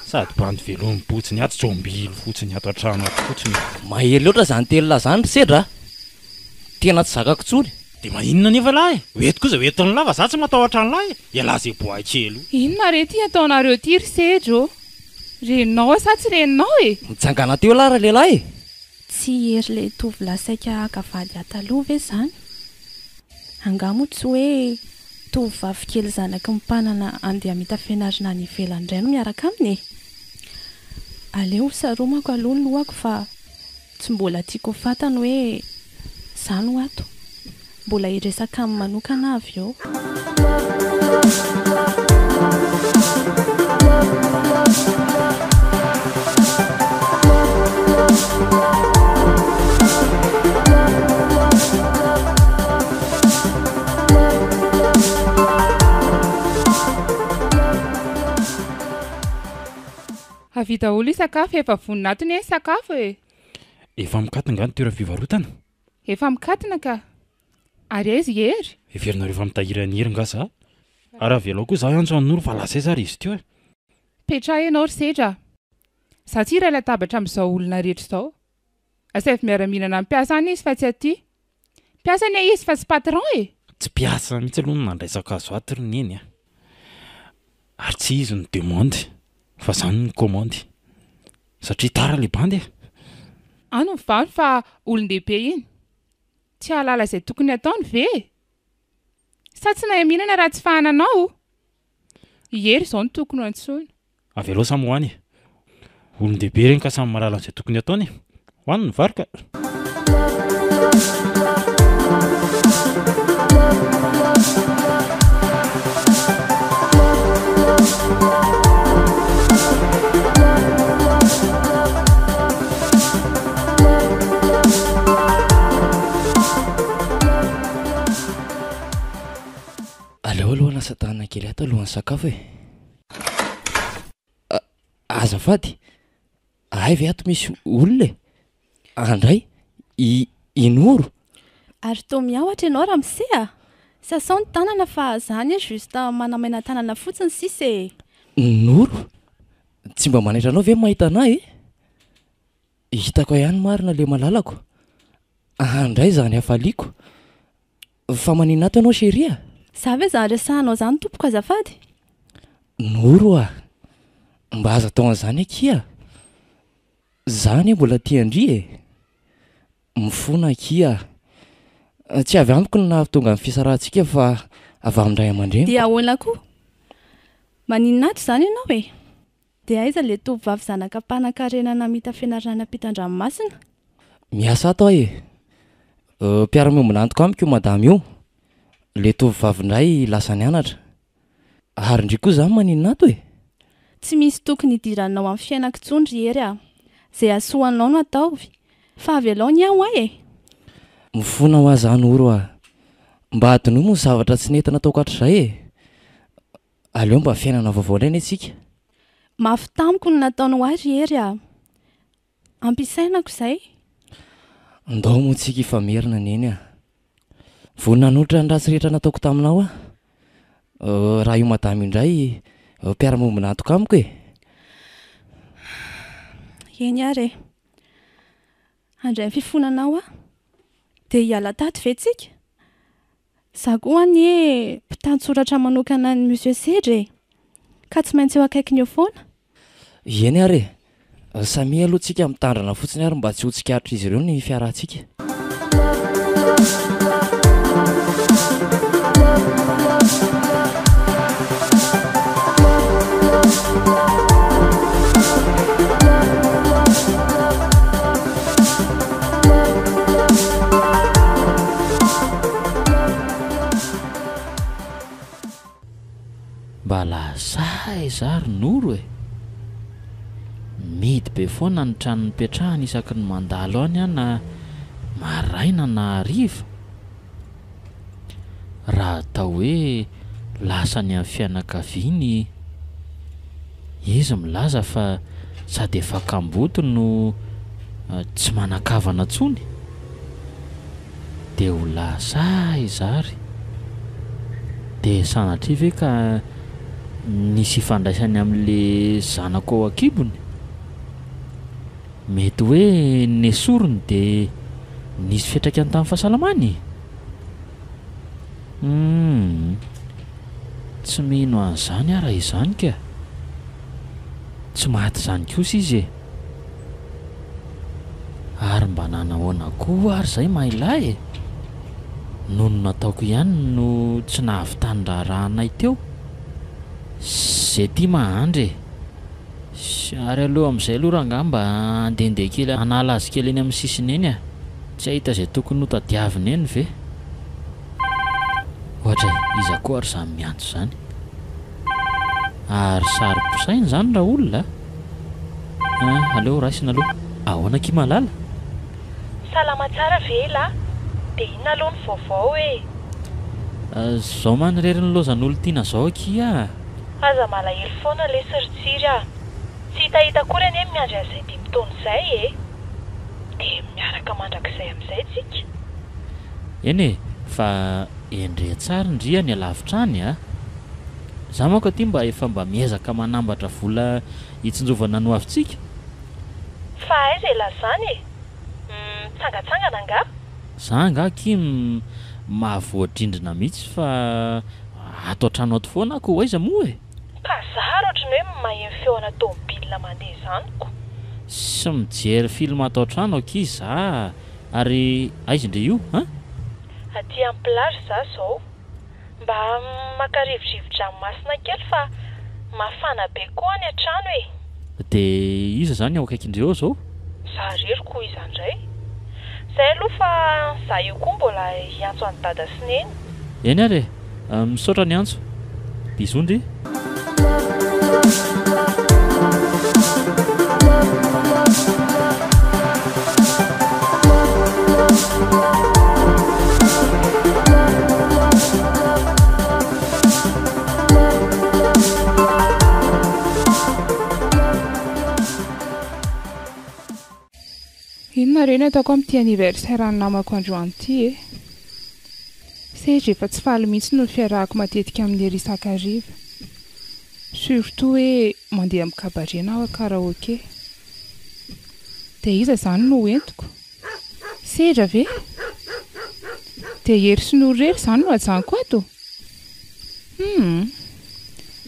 Sady bandy velomim-potsiny ato jombilo fotsiny ato an-trano ato fotsiny io. Mahery loatra izany telina izany ry Sedra a! Tena tsy zakako intsony. Dia maninona anefa lahy e? Ho eto koa izay ho entin'ny lahy fa za tsy matahotra an'lahy e! Ialahy izay boay kely io. Inona re ity ataonareo ity ry Sedra ô? Reninao aho sa tsy reninao e? Mitsangana teo lahy ralehilahy e! Tsy i Hery ilay tovolahy saika haka vady ato aloha ve izany? Angaha moa tsy hoe tovovavy kely zanaky ny mpanana andeha hamita fianarana any ivelany indray no miaraka aminy e? Aleo ho saromako aloha ny lohako fa tsy mbola tiako ho fantany hoe za no ato. Mbola hiresaka aminy manokana aho avy eo. Avia daholo hisakafo, efa vonona ato anie ny sakafo e! Efa mikatona angaha ny toeram-pivarotana? Efa mikatona ka! Ary aiza i Hery? Heverinareo fa mitahiry an'i Hery nga za? Ary avelao koa za hiantso an'i Noro fa lasa aiza ary izy teo e? Petraha ianao ry Sedra a! Za tsy hiray latabatra amin'izao olona rehetra izao. Asaivo miara-mihinana amin'ny mpiasa any izy fa tsy aty. Mpiasa anie izy fa tsy patron e! Tsy mpiasa mihitsy aloha no nandraisako azy ato ry Neny a! Ary tsy izy no demande fa za no ni-commande. Satria tara le bandy e! Any mivaly fa olon-dehibe iny. Tsy hahalala izay tokony hataony ve e? Sa tsy mahay mihinana raha tsy fahananao? I Hery izao no tokony ho antsoina. Avelao samy ho any e! Olon-dehibe ireny ka samy mahalala an'izay tokony hataony e! Ho any ny vary ka! Aleo aloha hanasa tanana kely ato alohan'ny sakafo e. Azafady, hay ve ato misy olona e? Andray, i i Noro. Ary toa miahotra ianao ramose a! Sasao ny tanana fa za anie juste manamaina tanana fotsiny sisa e! Noro, tsy mba manaitra anao ve ny mahita anah e? Hitako ihany marina le malalako. Andray izany hafaliako. Fa maninona ato ianao chérie a? Za ve zany resahanao zany tompoko azafady? Noro a! Mba aza atao an'izany akia! Za anie mbola tia an-dry e! Mifona akia! Tsy avy amiko ny nahatonga ny fisarahantsika fa avy amin-dray aman-dreniko. Dia ahoana koa? Maninona ato izany ianao e? Dia aiza ilay tovovavy zanaka mpanankarena namita fianarana any ampitan-dranomasina? Miasa ato aho e! Mpiara-miombon'antoka amiko io madama io. Ilay tovovavy indray lasa nianatra. Ary ndry koa izany maninona ato e? Tsy misy tokony hidiranao amin'ny fiainako intsony ry Hery a! Izay hahasoa anao no ataovy, fa avelao ny ahy ho ahy e! Mifona ho ahy izany Oro a! Mba adinoy moa ny zavatra tsy nety nataoko hatrizay e! Aleo mba fiainana vaovao indray anie tsika. Mafy tamiko ny nataony ho ahy ry Hery a! Ampisainako izay. Ndao moa tsika hifamerina Neny a! Vonona hanolotra ny ratsy rehetra nataoko taminao aho. Raha io madama io indray mpiara-miombon'antoka amiko e! Eny ary e! Handray ny fifonanao aho. Dia hiala tato ve tsika? Za koa anie mpitantsoratra manokana an'i Monsieur Sedra e! Ka tsy maintsy eo akaikiny eo foana. Eny ary e! Samia aloha tsika mitandrana fotsiny ary mba tsy ho tsikaritr'izy ireo ny fiarahantsika. Mba lasa aiza ary Noro e? Mihidy be foana ny trano nipetrahany isaky ny mandalo any aho na maraina na hariva. Raha atao hoe lasa any amin'ny fianakaviany izy milaza fa sady efa kamboty no tsy manan-kavana intsony dia ho lasa aiza ary? Dia sanatria ve ka nisy ifandraisany amin'le zanako ao an-kibony? Mety hoe nesoriny dia nisy fiantraikany tamin'ny fahasalamany? Humm. Tsy mino an'izany aho raha izany ka! Tsy maty izany kosa izy e! Ary mba nanahoana koa ary izay mahilahy e! Nony nataoko ihany no tsy nahavitany raharahanay teo. Ze tia mahandra e! Ary aleo amin'izay aloha rangahy mba handehandeha kely hanala azy kely eny amin'ny sisiny eny a! Tsy hahita izay tokony ho tadiavina eny ve? Ohatra e, iza koa ary izany miantso izany? Ary saro-pisaina izany raolona a! Ah, aleo raisina aloha. Ahoana akia Malala? Salama tsara ve elah? Dia inona aloha ny vaovao e? Zao manirery ny lozan'olon-tiana zao akia a! Aza malahelo foana lesy ry Tsiry a! Tsy hitahita akory anie ny miandry an'izay dimy taona izay e! Dia miaraka mandrakizay amin'izay tsika. Eny e, fa endre tsara ndry any alavitra any a! Za manko aty mba efa mba miezaka manambatra vola hitsinjovana ny hoavintsika. Fa aiza elah zany e? Mitsangatsangana angaha? Za angaha akia mahavoadrindrina mihitsy fa ato an-trano ato foana aho ko aiza moa e? Ka za ary ohatran'ny hoe maheno feo ana tomobile mandeha izany ko. Tsy mijery film ato an-trano akia za ary aiza ndry io an? Aty am plage za zao. Mba maka rivodrivo-dranomasina kely fa mafana be koa any an-trano e! Dia iza izany ao akaikin-dry eo izao? Za irery ko iza indray? Zay aloha fa za io koa mbola hiantso an'i dada sy neny. Eny ary e! Misaotra ny antso. Bisous ndry. Inona re no ataoko amin'ity anniversaire an'ny namako androany ity e? Sedra efa tsy faly mihitsy noho ny fiarahako matetika amin'i Hery isan-kariva. Surtout hoe mandeha amin'ny cabaret na karaoke. Dia iza izany no hoentiko? Sedra ve? Dia Hery sy Noro irery izany no hajanoko ato? Humm.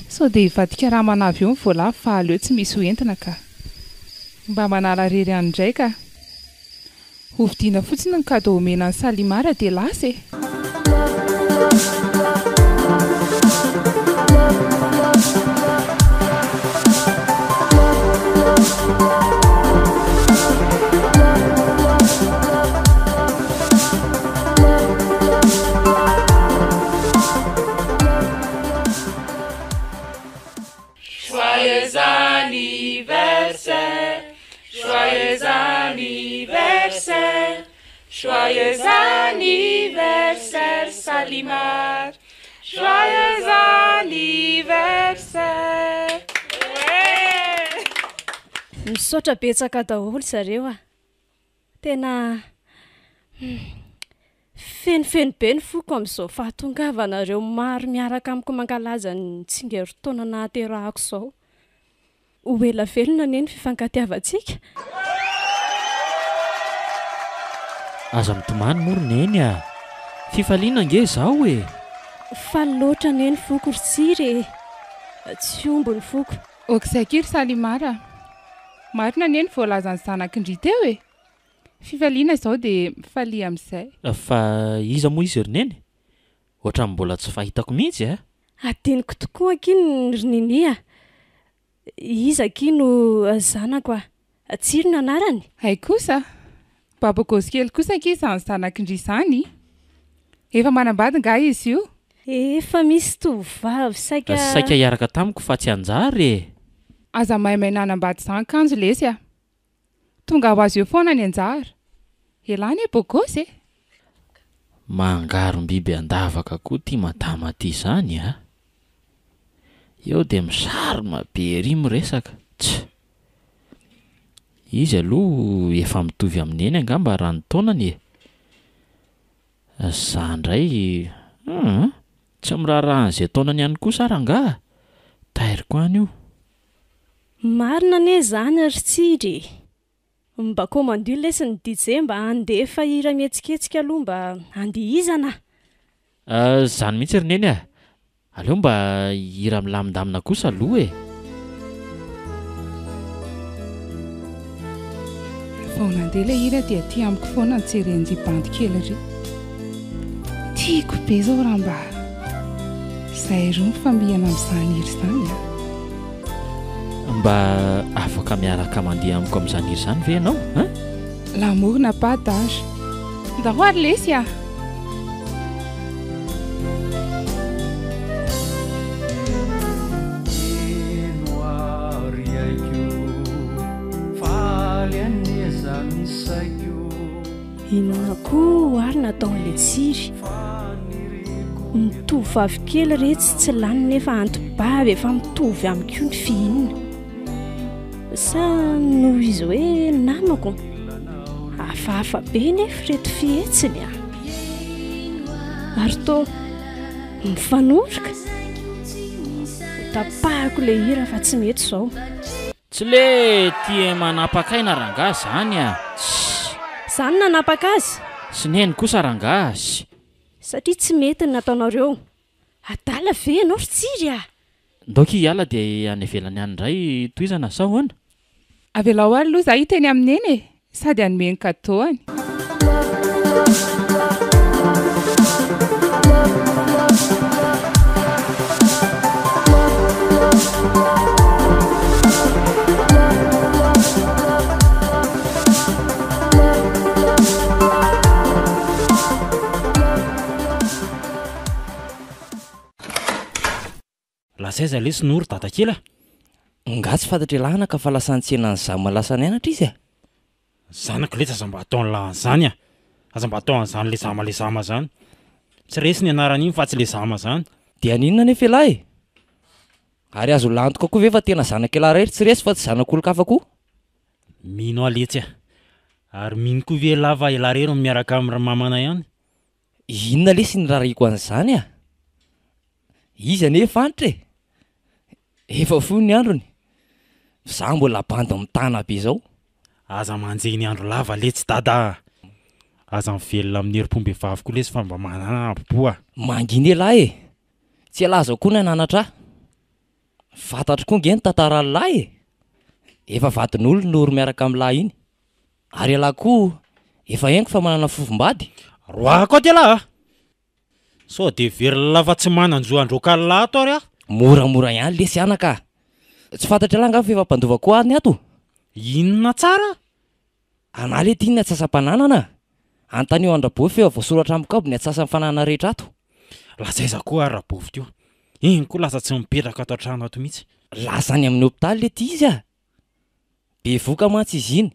Sao dia hivadika ramanavy eo ny voalavo fa aleo tsy misy hoentina ka. Mba manala irery any indray ka. Hovidiana fotsiny ny cadeau omena an'i Salimar dia lasa e! Joyeux anniversaire, joyeux anniversaire, joyeux anniversaire Salimar, joyeux anniversaire. Misaotra betsaka daholo zareo a! Tena fenofeno be ny foko amin'izao fahatongavanareo maro miaraka amiko mankalaza ny tsingerin-taona nahaterahako izao. Ho ela velona anie ny fifankatiavantsika. Aza mitomany moa ry Neny a! Fifaliana ange izao e! Faly loatra anie ny foko ry Tsiry e! Tsy omby ny foko. Ok zay akia ry Salimar a! Marina anie ny voalazan'ny zanak'i ndry teo e! Fifaliana izao dia mifalia amin'izay. Fa iza moa izy ry Neny? Ohatran'ny mbola tsy fahitako mihitsy a! Adinoko tokoa akia ry Nini a! Iza akia no zanako a! Tsiry no anarany? Hay kosa! Mba bogosy kely kosa akia izany zanak'i ndry izany! Efa manambady nga izy io? Efa misy tovovavy saika. Saika hiaraka tamiko fa tsy hanjary e! Aza maimaina hanambady izany kanjo lesy a! Tonga ho azy eo foana ny anjara. Elah anie bogosy e! Mangarom-biby an-davaka koa ty madama ty zany a! Eo de mi-charme be ery miresaka, tch! Izy aloha efa mitovy amin'i Neny angamba raha ny taonany e! Za ndray humm! Tsy miraharaha an'izay taonany ihany kosa rangaha? Tairiko any io. Marina anie izany ry Tsiry e! Mba komandio lesy ny DJ mba handefa hira mihetsiketsika aloha mba handihizana a! Zany mihitsy ry Neny a! Aleo mba hira milamindamina kosa aloha e! Vao nandeha ilay hira dia aty amiko foana ny jeren'ry bandy kely ry. Tiako be izao raha mba izahay roa mifamihana amin'izany hira izany a! Mba afaka miaraka mandeha amiko amin'izany hira izany ve ianao an? L'amour n'a pas d'âge. Ndao ary lesy a! Eny ary aiko, faly anie za misaiko. Inona koa ary nataon'ilay tsiry? Ny tovovavy kely retsy tsy lany nefa anti-bavy efa mitovy amiko io ny fihinina. Sa noho izy hoe namako? Hafahafa be nefa ireto fihetsiny a! Ary toa mifanoroka? Hotapahako ilay hira fa tsy mety izao. Tsy le tia manapaka aina rangaha zany a! Tssy! Za no nanapaka azy! Sy neny kosa rangaha sy. Satria tsy mety ny nataonareo. Adala ve ianao ry Tsiry a! Ndao ki hiala dia any ivelany any indray tohizana sa ahoana? Avelao aloha za hiteny amin'i Neny e! Sady hanome ny cadeau-ny. Lasa aiza lesy Noro dadakely a? Nga tsy fantatr'ialahy anaka fa lasa nitsena an'i Zama lasa nianatra izy a? Zanako letsy aza mba ataon'lah an'izany a! Aza mba atao an'izany le Zama le Zama zany. Tsy resy ny anaran'iny fa tsy le Zama zany. Dia haninona anefa ialahy e? Ary azo antoka koa ve fa tena zanak'ialahy irery tsy resy fa tsy zanak'olon-kafa koa? Mino aho letsy a! Ary mino koa ve ialahy fa ialahy irery no miaraka amin'i ry mamanay any? Inona lesy ny rarihiko an'izany a! Izy anie efa antitra e! Efa fohy ny androny, za mbola bandy mitana be zao. Aza manjehy ny andro lava letsy dada a! Aza mivelona amin'ny herim-pom-behivavy koa lesy fa mba manàna ambo-po a! Mangina elah e! Tsy elah zao koa nananatra ahy. Fantatro koa nge ny tantaran'lah e! Efa vadin'olona Noro miaraka amin'lah iny. Ary ialahy koa efa henoko fa manana fofombady? Roahako ato ialahy a! Sao dia heverin'lah fa tsy manan-jo handroaka an'lah ato ary aho? Moramora ihany lesy anaka a! Tsy fantatr'ialahy angaha fa efa mpandova koa aho ny ato? Inona tsara? Anà lety iny ny atsasam-pananana a! Anontanio an-dRabofy fa efa voasoratra amiko aby ny atsasan'ny fananana rehetra ato. Lasa aiza koa ary Rabofy teo? Iny koa lasa tsy mipetraka ato an-trano ato mihitsy. Lasa any amin'ny hopitaly lety izy a! Bevoka mantsy izy iny,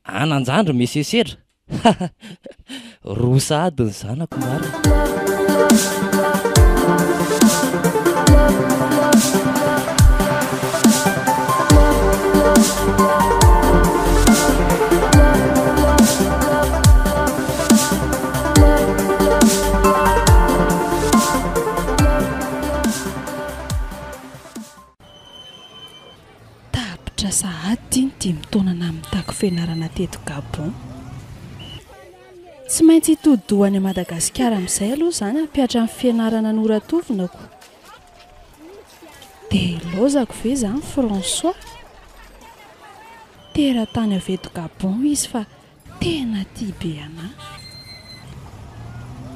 anan-jandry mesesedra. Haha! Roa sahady ny zanako marina. Tapitra sahady ny dimy taona namitako fianarana teto Gabon. Tsy maintsy hitodi-doha any Madagasikara amin'izay aloha izany hampihatra ny fianarana noratovinako. Dia laozako ve izany François? Teratany avy eto Gabon izy fa tena tia be anà.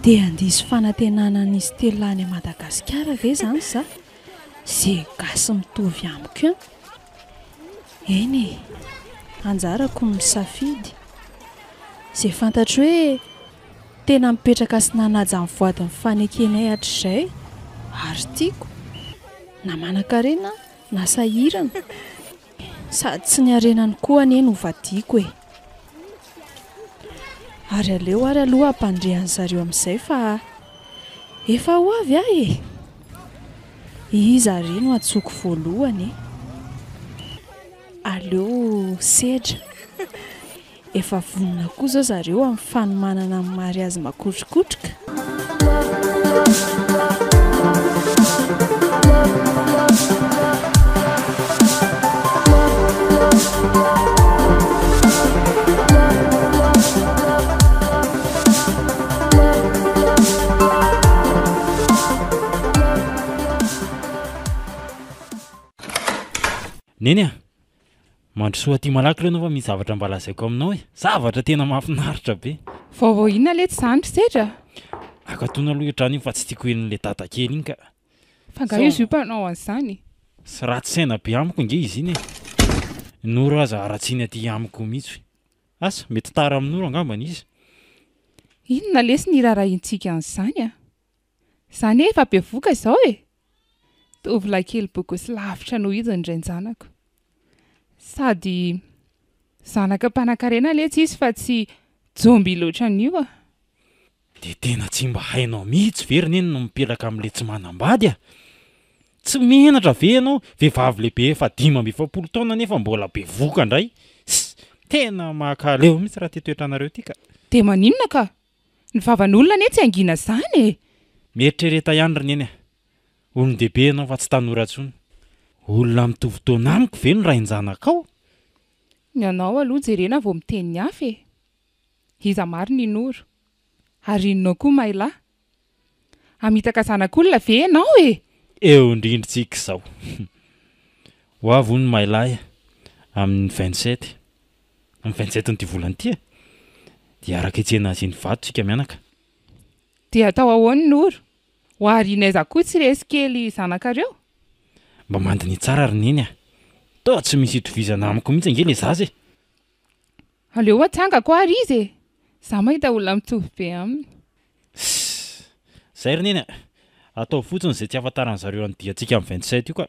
Dia handiso fanantenana an'izy telo lahy any Madagasikara ve izany za? Ze gasy mitovy amiko ihany. Eny e, anjarako ny misafidy. Ze fantatro hoe tena mipetraka sy nanaja ny voady nifanekenay hatrizay ary tiako, na manankarena na sahirana. Sady tsy ny harenany koa anie no vadiako e. Ary aleo ary aloha hampandre an'zareo amin'izay fa efa ho avy aho e! Iza re no antsoiko voalohany e? Aleo sedra. Efa vonona koa izao zareo amin'ny fanomanana ny mariazy makotrokotroka. Neny a! Mandrosoa aty malaky aloha ianao fa misy zavatra mba lazaiko aminao e! Zavatra tena mahafinaritra be! Vaovao inona letsy izany ry Sedra? Akatona aloha io trano io fa tsy tiako henon'ilay dada kely iny ka! Fa angaha io zipo hanao an'izany? Sy ratsy saina be amiko ange izy iny e! Noro aza haratsiany aty amiko mihitsy. Asa, mety tara amin'i Noro angambany izy. Inona lesy ny hiraharahiantsika an'izany a? Za anie efa bevoka izao e! Tovolahy kely bogosy lavitra noho izy ny rain-janako. Sady zanaka mpanankarena letsy izy fa tsy jomby loatra an'io a! Dia tena tsy mba hainao mihitsy ve ry neny no mipetraka amin'ilay tsy manambady a! Tsy menatra ve ianao, vehivavy lehibe efa 45 taona nefa mbola bevoka indray? Ss! Tena makaleo mihitsy raha ity toetranareo ity ka! Dia maninona ka? Ny vavan'olona anie tsy hangina zany e! Mieritrereta ihany ry neny a! Olon-dehibe ianao fa tsy tanora intsony. Olona mitovy taona amiko ve no rain-janakao? Ny anao aloha jerena vao miteny ny hafa e! Iza marina i Noro? Ary inona koa Mailà? Hamitaka zanak'olona ve ianao e? Eo indrindra tsika izao. Ho avy hono Mailà e, amin'ny 27. Amin'ny 27 n'ity volana ity e! Dia hiaraka hitsena azy eny Ivato tsika mianaka. Dia atao ahoana Noro? Ho ary n'aiza koa tsy resy kely zanakareo? Mba mandiniha tsara ry Neny a! Toa tsy misy itovizana amiko mihitsy ange ilay zaza e! Aleo atsangako ary izy e! Za mahita olona mitovy be aminy. Sss! Zay ry Neny a! Ataovy fotsiny izay tsy ahafantaran'ny zareo an'ny diantsika amin'ny 27 io ka!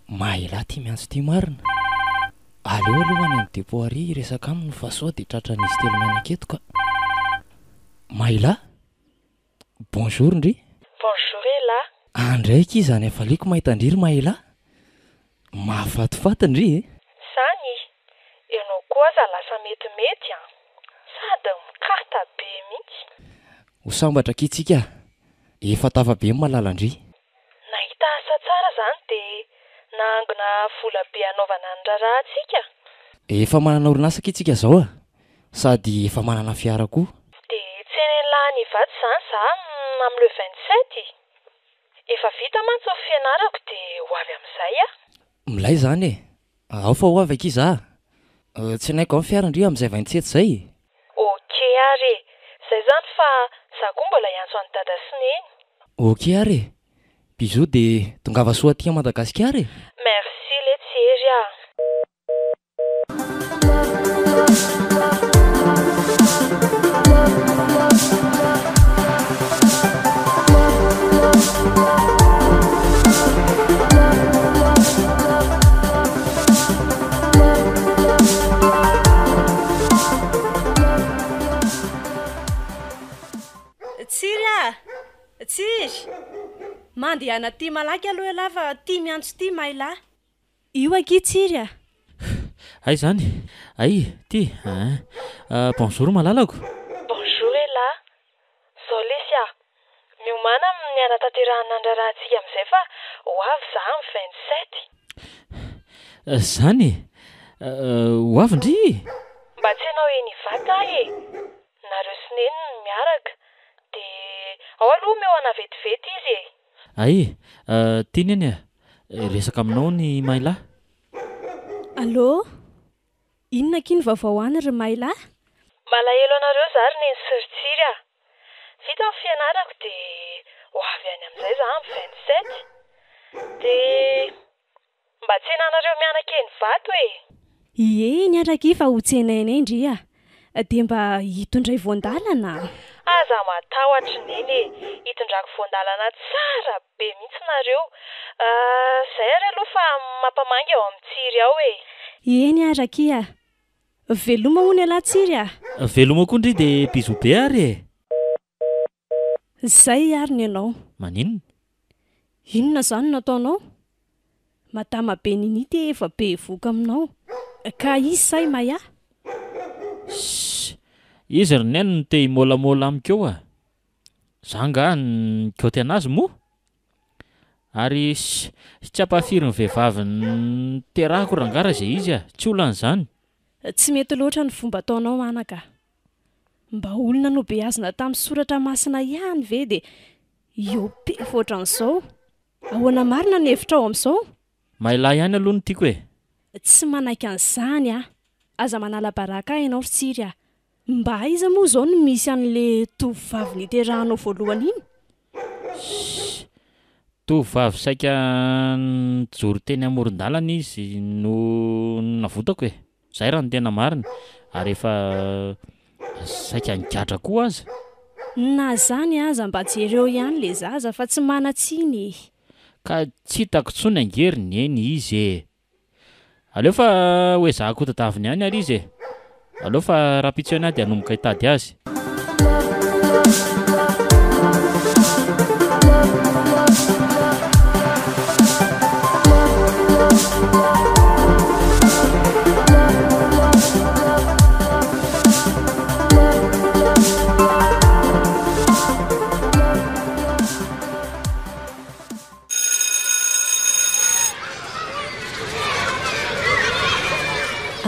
Maha elah ty miantso ty marina. Aleo aloha any amin'ny depot ary hiresaka aminy fa sao dia tratran'izy telo mianaka eto ka. Maha elah? Bonjour ndry. Bonjour elah. Andray akia izany hafaliako mahita ndry ry maha elah. Mahafatifaty ndry e. Zany Enao koa aza lasa metimety an! Sady mikata be mihitsy. Ho sambatra akia tsika. Efa tafa be ny malala ndry. Nahita asa tsara zany de nahangona vola be hanaovana ny raharahantsika. Efa manana orinasa akia tsika zao a! Sady efa manana fiara koa. De tsenen'lah any Ivato zany za am le 27 e! Efa vita mantsy ny fianarako de ho avy amizay aho. Milay zany e! Ao fa ho avy akia za a! Tsenaiko ao ny fiara ndry amizay 27 zay e! Ok ary e! Zay zany fa za koa mbola hiantso an'i dada sy neny. Ok ary e! Bisous de tongava soa aty Madagasikara e! Merci letsy Hery a! Tsiry ah! Tsiry! Mandehana aty malaky aloha ialahy fa ty miantso ty Mailà. Io akia Tsiry ah! Hay zany! Hay, ty ein! Bonjour malalako! Bonjour elah! Zao lesy ah! Miomàna amin'ny hanatanterahana ny raharahantsika amin'izay fa ho avy za amin'ny 27. Zany e! Ho avy ndry e! Mba tsenao eny Ivato aho e! Nareo sy Neny no miaraka, dia ao aloha omeo anà vetivety izy e! Hay, ty Neny a! Resaka aminao ny Mailà. Allô? Inona akia ny vaovao any ry Mailà? Malahelo anareo za ry Neny sy ry Tsiry a! Vita ny fianarako dia ho avy any amin'izay za amin'ny 27. Dia mba tsenanareo mianaka eny Ivato e! Ie eny ary akia fa ho tsenainay ndry a! Dia mba hitondray voan-dalana a! Aza matahotra ry Neny e! Hitondrako voan-dalana tsara be mihitsy nareo. Zay ary aloha fa mampamangy ao amin'ny Tsiry ao e! Eny ary akia a! Veloma hono ialahy Tsiry a! Veloma koa ndry dia bisous be ary e! Zay ary ny anao. Maninona? Inona izany no nataonao? Madama Benini te efa bevoka aminao. Ka izy sa i Maya? Ssss! Izy ry Neny no te himôlamôla amiko eo a! Za nga nikaoty anazy moa? Ary tsy ampahafiry ny vehivavy niterahako rangahy raha izay izy a! Tsy olana izany. Tsy mety loatra ny fomba ataonao anaka a! Mba olona nobeazina tamin'ny soratra masina ihany ve dia hiopefy ohatran'izao? Ahoana marina ny hevitrao amin'izao? Mahilahy ihany aloha no tiako e! Tsy manaiky an'izany aho. Aza manala baraka ahy ianao ry Tsiry a! Mba aiza moa izao no misy an'le tovovavy niterahanao voalohany iny? Ssss! Tovovavy saika nijoro teny amoron-dalana izy no navotako e! Zay raha ny tena marina, ary efa saika nigadra koa aza. Na zany aza mba jereo ihany le zaza fa tsy manan-tsiny e! Ka tsy hitako tsony ange ry neny izy e! Aleo fa ho ezahako ho tadaviny ihany ary izy e! Aleo fa rahampitso ihany aho dia hanomboka hitady azy.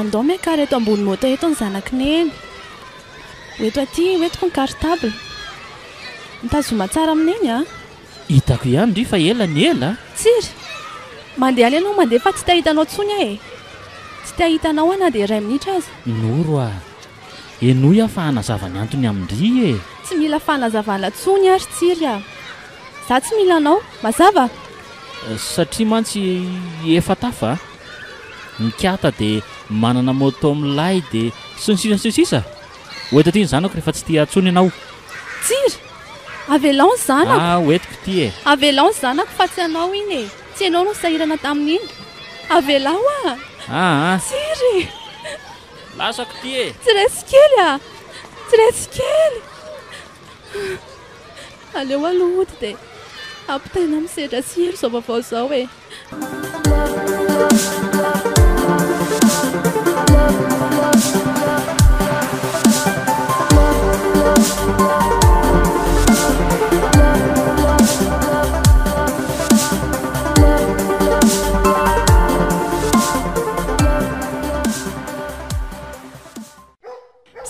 Andao miakara eto ambony moto eto ny zanak'i Neny. Ho eto aty, ho entiko ny cartable. Mitazoma tsara amin'i Neny a! Hitako ihany ndry fa ela ny ela a! Tsiry! Mandehana ianao mandeha fa tsy te hahita anao intsony aho e! Tsy te hahita anao aho na dia iray minitra aza. Noro a! Henoy aho fa hanazava ny antony amin-dry e! Tsy mila fanazavana intsony aho ry Tsiry a! Za tsy mila anao, mazava? Satria mantsy efa tafa a! Mikata dia manana moto milay dia sy ny sisa sy ny sisa! Ho eto aty ny zanako rehefa tsy tia ahy intsony ianao. Tsiry! Avelao ny zanako! Ah, ho entiko ity e! Avelao ny zanako fa tsy anao iny e! Tsy ianao no sahirana tamin'iny! Avelao ah! Ah ah! Tsiry! Lasako ity e! Tsy resy kely ah! Tsy resy kely! Aleo aloha hody dia ampitaina amin'i Sedra sy Hery izao vaovao izao e!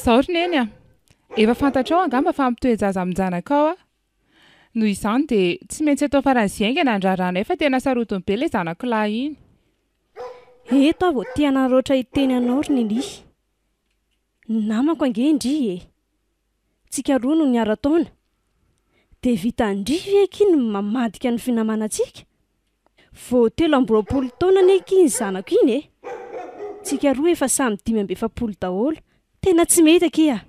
Izao ry Neny a! Efa fantatrao angamba fa mitoe-jaza amin-janakao aho. Noho izany dia tsy maintsy atao faran'izay haingana ny raharahanay fa tena sarotiny be ilay zanako lahy iny. Eto aho vao te hanararaotra hiteny anao ry Nini. Namako ange ndry e! Tsika roa no niara-taona. Dia vitan-dry ve akia ny mamadika ny finamanantsika? Vao 23 taona anie akia iny zanako iny e! Tsika roa efa samy 45 daholo. Tena tsy mety akia a!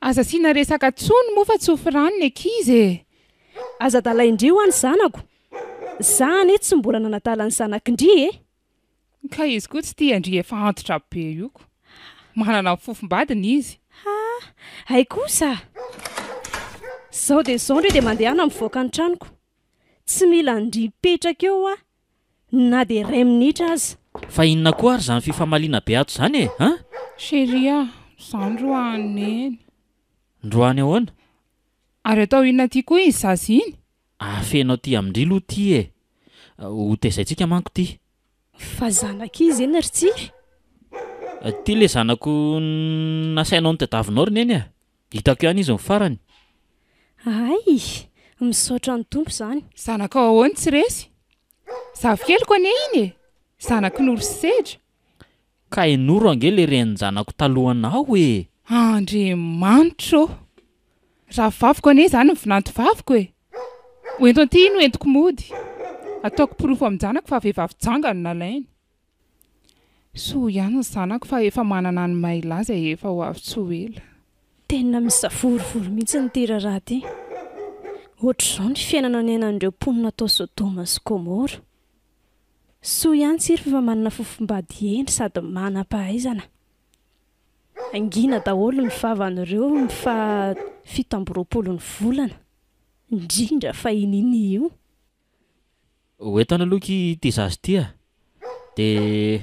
Aza asiana resaka tsony moa fa tsofy rano ny ankizy e! Aza adalain-dry hoa ny zanako! Za anie tsy mbola nanadala ny zanak'ndry e! Ka izy koa tsy tia an-dry efa antitra be io ko. Manana ny fofom-badiny izy. Ha! Hay kosa! Zao dia zao ndry dia mandehana mivoaka ny tranoko. Tsy mila an-dry mipetraka eo aho na dia iray minitra aza. Fa inona koa ary izany fifamaliana be ato izany e? An? Chérie a! Za ndroany neny. Ndroany ahoana? Ary atao inona aty koa iny zaza iny? Afenao aty amin-dry aloha ity e! Ho tezaintsika manko ity. Fa zanak'iza iny ry Tsiry? Ity ilay zanako nasainao notadiavinao ry Neny a! Hitako ihany izy ny farany. Hay! Misaotra ny Tompo izany. Zanakao ahoana tsy resy? Zafikeliko anie iny e! Zanak'i Noro sy Sedra. Ka i Noro ange le renin-janako talohanao e! Andriamanitra ô! Rahavaviko anie izany ny vinantovaviko e! Ho ento aty iny ho entiko mody. Ataoko porofo amin-janako fa vehivavy janga no nalainy. Soa ihany ny zanako fa efa manana an'i Maïla izay efa ho avy tsy ho ela. Tena misavorovoro mihitsy ity raharaha ity. Ohatr'izao ny fiainana niainan'ireo mponina tao Sodoma sy Gomora. Soa ihany Tsiry fa manana fofombady hendry sady manam-pahaizana. Ngina daholo ny vavan'ireo ny faha 27 ny volana, indrindra fa i Nini io. Ho entana aloha akia ity zaza ity a! Dia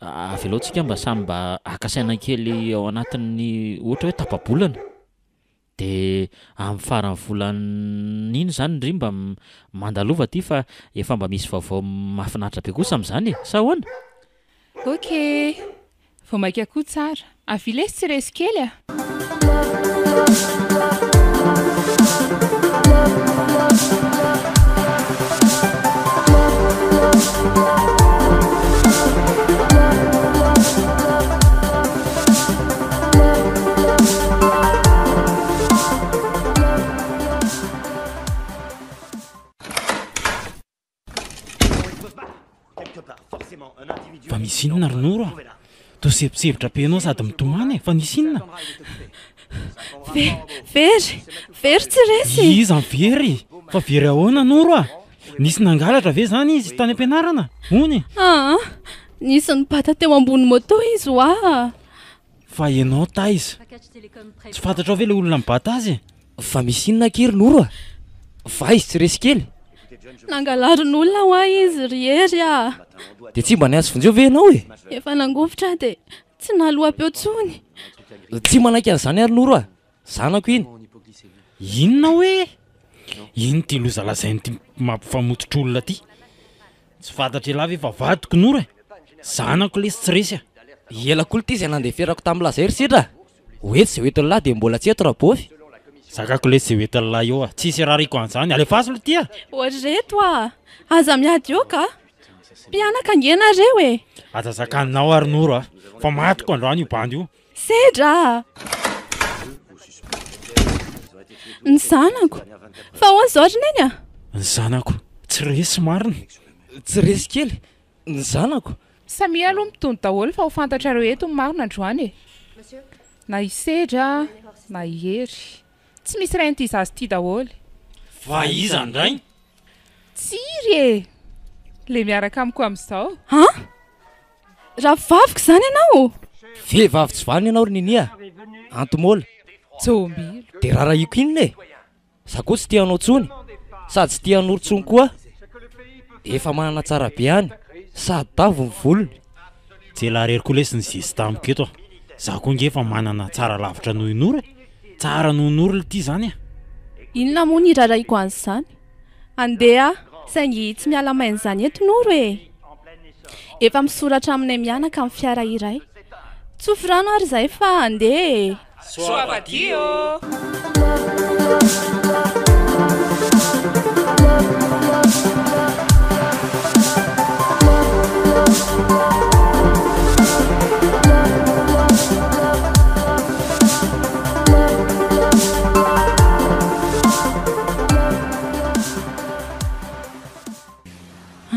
avelao tsika mba samy mba haka saina kely ao anatin'ny ohatra hoe tapa-bolana. Dia amin'ny faran'ny volana iny izany ndry mba mandalova aty fa efa mba misy vaovao mahafinaritra be kosa amin'izany e! Sa ahoana? Ok! Vao maika koa tsara. Avia lesy tsy resy kely a! Fa misy inona ry Noro a? Toa sebotsebotra be ianao sady mitomany e, fa nisy inona? Ve- very, very tsy resy. Iza no very? Fa very ahoana Noro a? Nisy nangalatra ve izany izy tany am-pianarana? Hono e? Aa, nisy nibata teo ambony moto izy hoa. Fa ianao taiza? Tsy fantatrao ve ilay olona nibata azy e? Fa misy inona akia ry Noro a? Fa aiza tsy resy kely? Nangalarin'olona hoa izy ry Hery a! Dia tsy mba niantso vonjeo ve ianao e? Efa nangovitra aho dia tsy naloam-peo intsony. Tsy manaiky an'izany aho ry Noro a! Zanako iny. Inona hoe? Ino ity loza lazain'ity mampifamototra olona ity? Tsy fantatr'ialahy ve fa vadiko Noro e? Zanako lesy tsy resy a! Ela koa ity izay nandeferako tamin'i Lazay ry Sidra a! Ho eto izay ho entin'ilahy dia mbola tsy eto Rabôfy. Zakako lesy izay ho entin'ilahy eo a! Tsisy irariako an'izany, alefaso aloha ity a! Ô ry reto a! Aza miady eo ka! Mpianaka ange nareo e! Aza zakanao ary Noro a! Fa matiko androany io bandy io. Sedra a! Ny zanako! Fa ahoana izao ry Neny a? Ny zanako! Tsy resy marina! Tsy resy kely! Ny zanako! Samia aloha mitony daholo fa ho fantatrareo eto ny marina androany e! Na i Sedra na i Hery. Tsy misy rain'ity zaza ity daholo. Fa iza ny rainy? Tsiry e! Le miaraka amiko amin'izao. An! Rahavaviko izany ianao? Vehivavy tsy vanona ianao ry Nini a! Antomola. Jombilo. Dia rarahiko inona e? Za koa tsy tia anao tsony, sady tsy tia an'oro tsony koa aho. Efa manana tsara be any, sady tavy ny volony. Tsy elah rery koa lesy ny zesta amiko eto a! Za koa nge efa manana tsara lavitra noho i Noro e! Tsara noho Noro lty zany a! Inona moa ny irarahiko an'izany? Andeha aho, saingy tsy miala main'izany eto Noro e! Efa misoratra aminay mianaka amin'ny fiara iray. Tsofy rano ary izahay fa andeha e! Soavadia ô!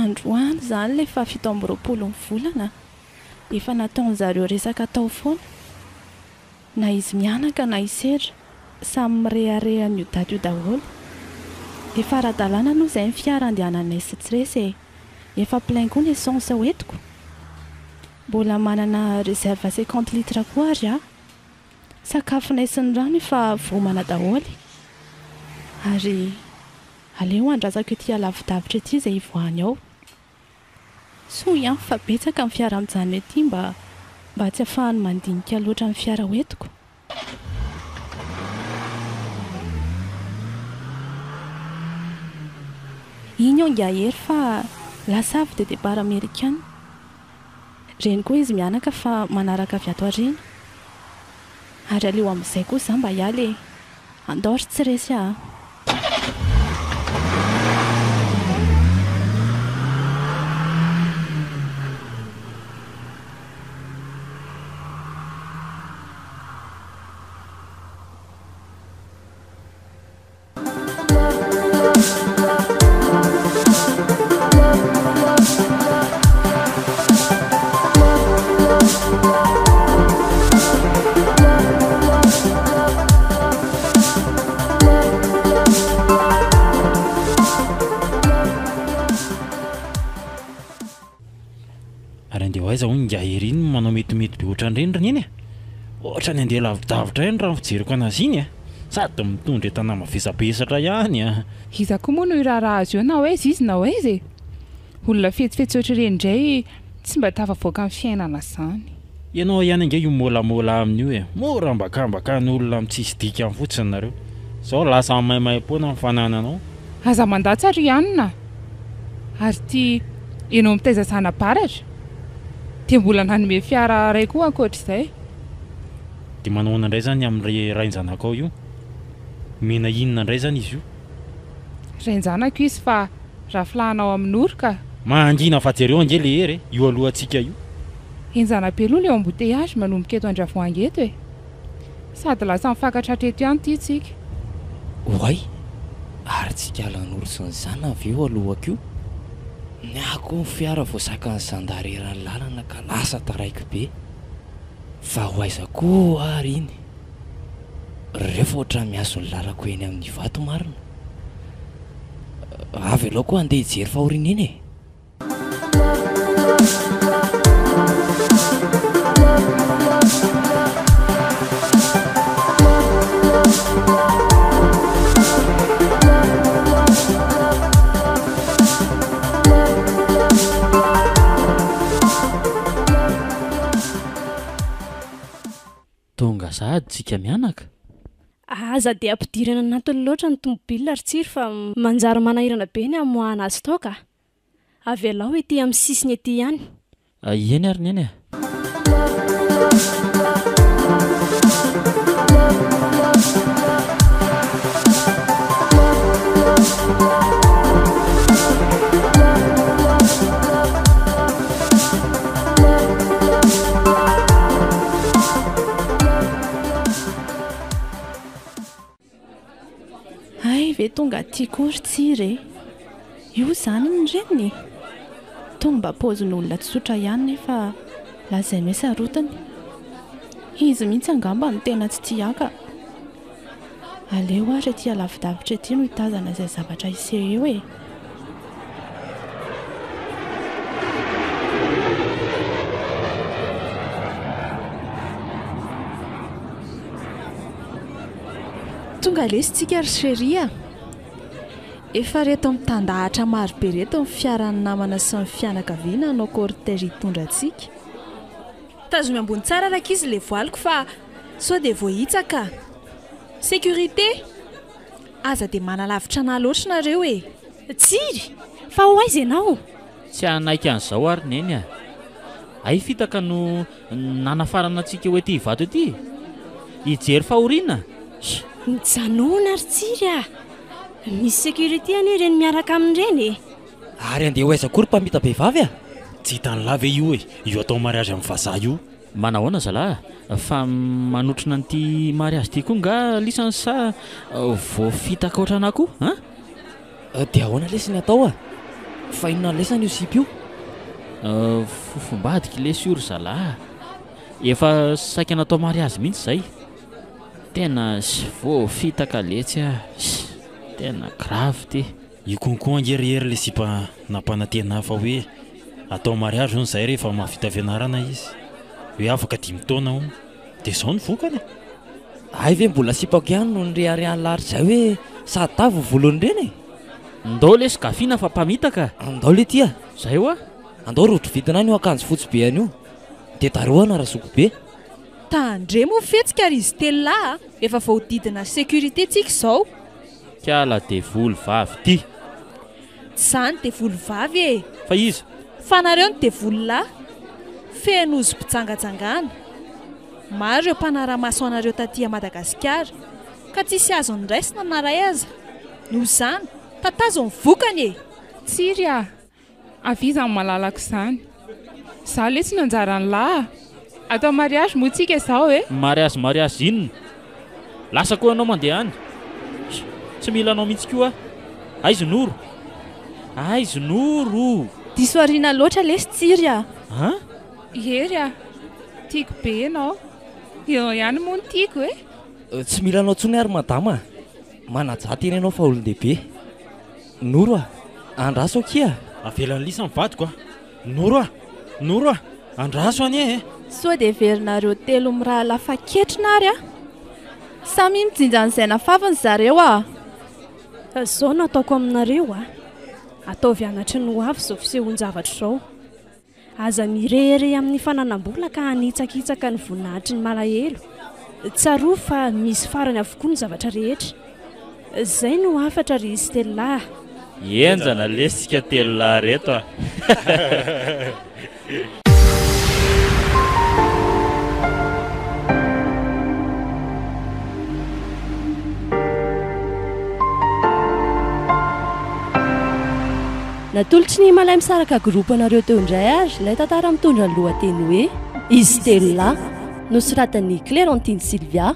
Androany izany ilay faha 27 ny volana, efa nataon'zareo resaka tao foana, na izy mianaka na i Sedra, samy mirehareha an'io daty io daholo. Efa ara-dalàna aloha izay ny fiara andehananay sy Tsiresy e! Efa plein koa ny essence hoentiko. Mbola manana réserve 50 litres koa ary aho. Sakafonay sy ny rano efa voaomana daholo. Ary. Aleo andrasako ety alavidavitra ety izay hivoahany ao. Soa ihany fa betsaka ny fiara mijanona ety mba mba tsy afahany mandinika loatra ny fiara hoentiko. Iny eo ingahy Hery fa lasa avy dia départ amerikana. Reny koa izy mianaka fa manaraka avy ato aoriana. Ary aleo amin'izay koa za mba hiala e! Andao ry tsy resy aa! Ary andeha ho aiza hono ingahy ery iny no manao metimety be ohatran'ireny ry neny e? Ohatran'ny andeha lavidavitra ihany raha ny fijeriko anazy iny e! Sady mitondra entana mavesabesatra ihany a! Iza koa moa no hiraharaha azy eo na ho aiza izy na ho aiza e? Olona fetsifetsy ohatr'ireny indray tsy mba tafavoaka amin'ny fiainana izany. Ianao ihany ange io môlamôla aminy io e! Mora ambakambakan'olona amin'ny tsisy dikany fotsiny nareo. Zao lasa maimaimpoana ny fanananao. Aza mandatsa ry anona a! Ary ity ianao mitaiza zana-baratra dia mbola nanome fiara iray koa ankoatr'izay. Dia manao ahoana indray izany amin'ilay rain-janakao io? Omena inona indray izany izy io? Rain-janako izy fa rafilahinao amin'i Noro ka. Mangina fa jereo ange le hery e, io alohantsika io. Henjana be aloha le embouteillage manomboka eto Andravoahangy eto e. Sady lasa mifankatratra eto ihany ity tsika. Oay! Ary tsy kala Noro sy ny zanany ve io alohako io? Ny ahy koa ny fiara voasakan'ny zandary eran'ny lalana ka lasa taraiky be. Fa ho aiza koa ary iny? Reo fa ohatran'ny mihazo ny lalako eny amin'ny Ivato marina. Avelao koa handeha hijery fahoriana eny e! Tonga sahady tsika mianaka. Aza dia ampidirana anatiny loatra ny tomobile ry Tsiry fa manjary manahirana be ny hamoahana azy tao ka. Avelao ety amin'ny sisiny ety ihany. Eny ary Neny a! Hay ve tonga aty koa ry Tsiry e! Io izany ny reniny e! Toa mba paozin'olona tsotra ihany nefa lazainy hoe sarotiny. Izy mihitsy angamba no tena tsy tia ahy ka. Aleo ary ety alavidavitra ety no hitazana izay zavatra hiseho eo e! Tonga lesy tsika ry chérie a! Efa reto mitandahatra marobe reto ny fiaran'ny namana sy ny fianakaviana hanao cortège hitondra antsika. Tazomy ambony tsara rankizy le voaliko fa sao dia voahitsaka. Sécurité! Aza dia manalavitra anah loatra nareo e! Tsiry! Fa ho aiza ianao? Tsy hanaiky an'izao ary Neny a! Hay fitaka no nanafarana antsika ho ety Ivato ety e! Hijery fahoriana? Sh! Mijanòna ry Tsiry a! Misy sécurité anie ireny miaraka aminy ireny e! Ary andeha ho aiza koa ry mpamita-behivavy a? Tsy hitan'lah ve io e, io atao mariage amin'ny vazaha io? Manahoana zalahy a! Fa manotrona an'ity mariage ity koa nga lisany sa voafitaka ohatranà koa an? Dia ahoana lesy ny atao a? Fa inona lesany io sipa io? Fofombadika lesy io ry zalahy a! Efa saika natao mariazy mihitsy izay. Tena voafitaka letsy a! Tena grave ity. Io konko ange ry hery le sipa nampanantena ahy fa hoe atao mariage hono zahay rehefa mahavita fianarana izy, hoe afaka dimy taona hono, de zao ny vokany e! Hay ve mbola sipako ihany no nireharehan'lah ry zay hoe sady tavy ny volony ireny e! Ndao lesy gafina fa mpamitaka! Andao letia! Zay hoa! Andao rodovidina any io akanjo fotsy be any io de darohana razoky be! Tandremo ny fihetsika ry izy telolahy a! Efa voahodidina sécurité tsika izao. Kiala devoly vavy ty. Tsy za ny devoly vavy e! Fa iza? Fa nareo ny devoly lahy. Feno ozy mpijangajangana. Maro ireo mpanaramaso anareo taty a Madagasikara. Ka tsisy azony raisina na ray aza. Noho izany, tatazo ny vokany e! Tsiry a! Avia izany malalako izany. Za letsy no anjaran'lah a! Atao mariage moa tsika izao e! Mariage mariage inona? Lasa koa ianao mandeha any. Tsy mila anao mihitsy koa aho. Aiza Noro? Aiza Noro? Diso aoriana loatra lesy Tsiry a! An? Hery a! Tiako be ianao. Ianao ihany moa no tiako e! Tsy mila anao intsony ary madama a! Manajà tena ianao fa olon-dehibe. Noro a! Andraso akia! Avelan'i Lisa ny vadiko a! Noro a! Noro a! Andraso anie e! Sao dia heverinareo telo mirahalahy fa ketrina ary a! Samia mijinja an'izay nafafiny zareo a! Zao no ataoko aminareo a! Ataovy anatry ny ho avy izao fisehoan-javatra izao. Aza mirehareha amin'ny fananam-bola ka hanitsakitsaka ny voninahitry ny malahelo. Tsarovy fa misy farany avokoa ny zavatra rehetra. Zay no hafatra ry Stella a! Henjana lesy tsika telolahy reto a! Natolotry ny Malaimisaraka Group anareo teo indray ary ilay tantara mitondra ny lohateny hoe Izy Telolahy, nosoratan'i Clerentine Sylvia,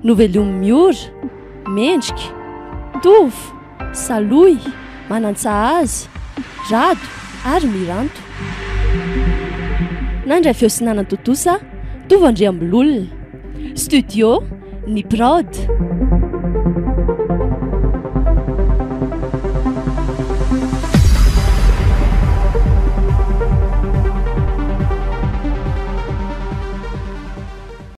novelomin'i Miora, Mendrika, Tovo, Salohy, Manantsahaza, Rado ary Miranto. Nandray feo sy nanatontosa, Tovo Andriambololona. Studio, Ny Prod.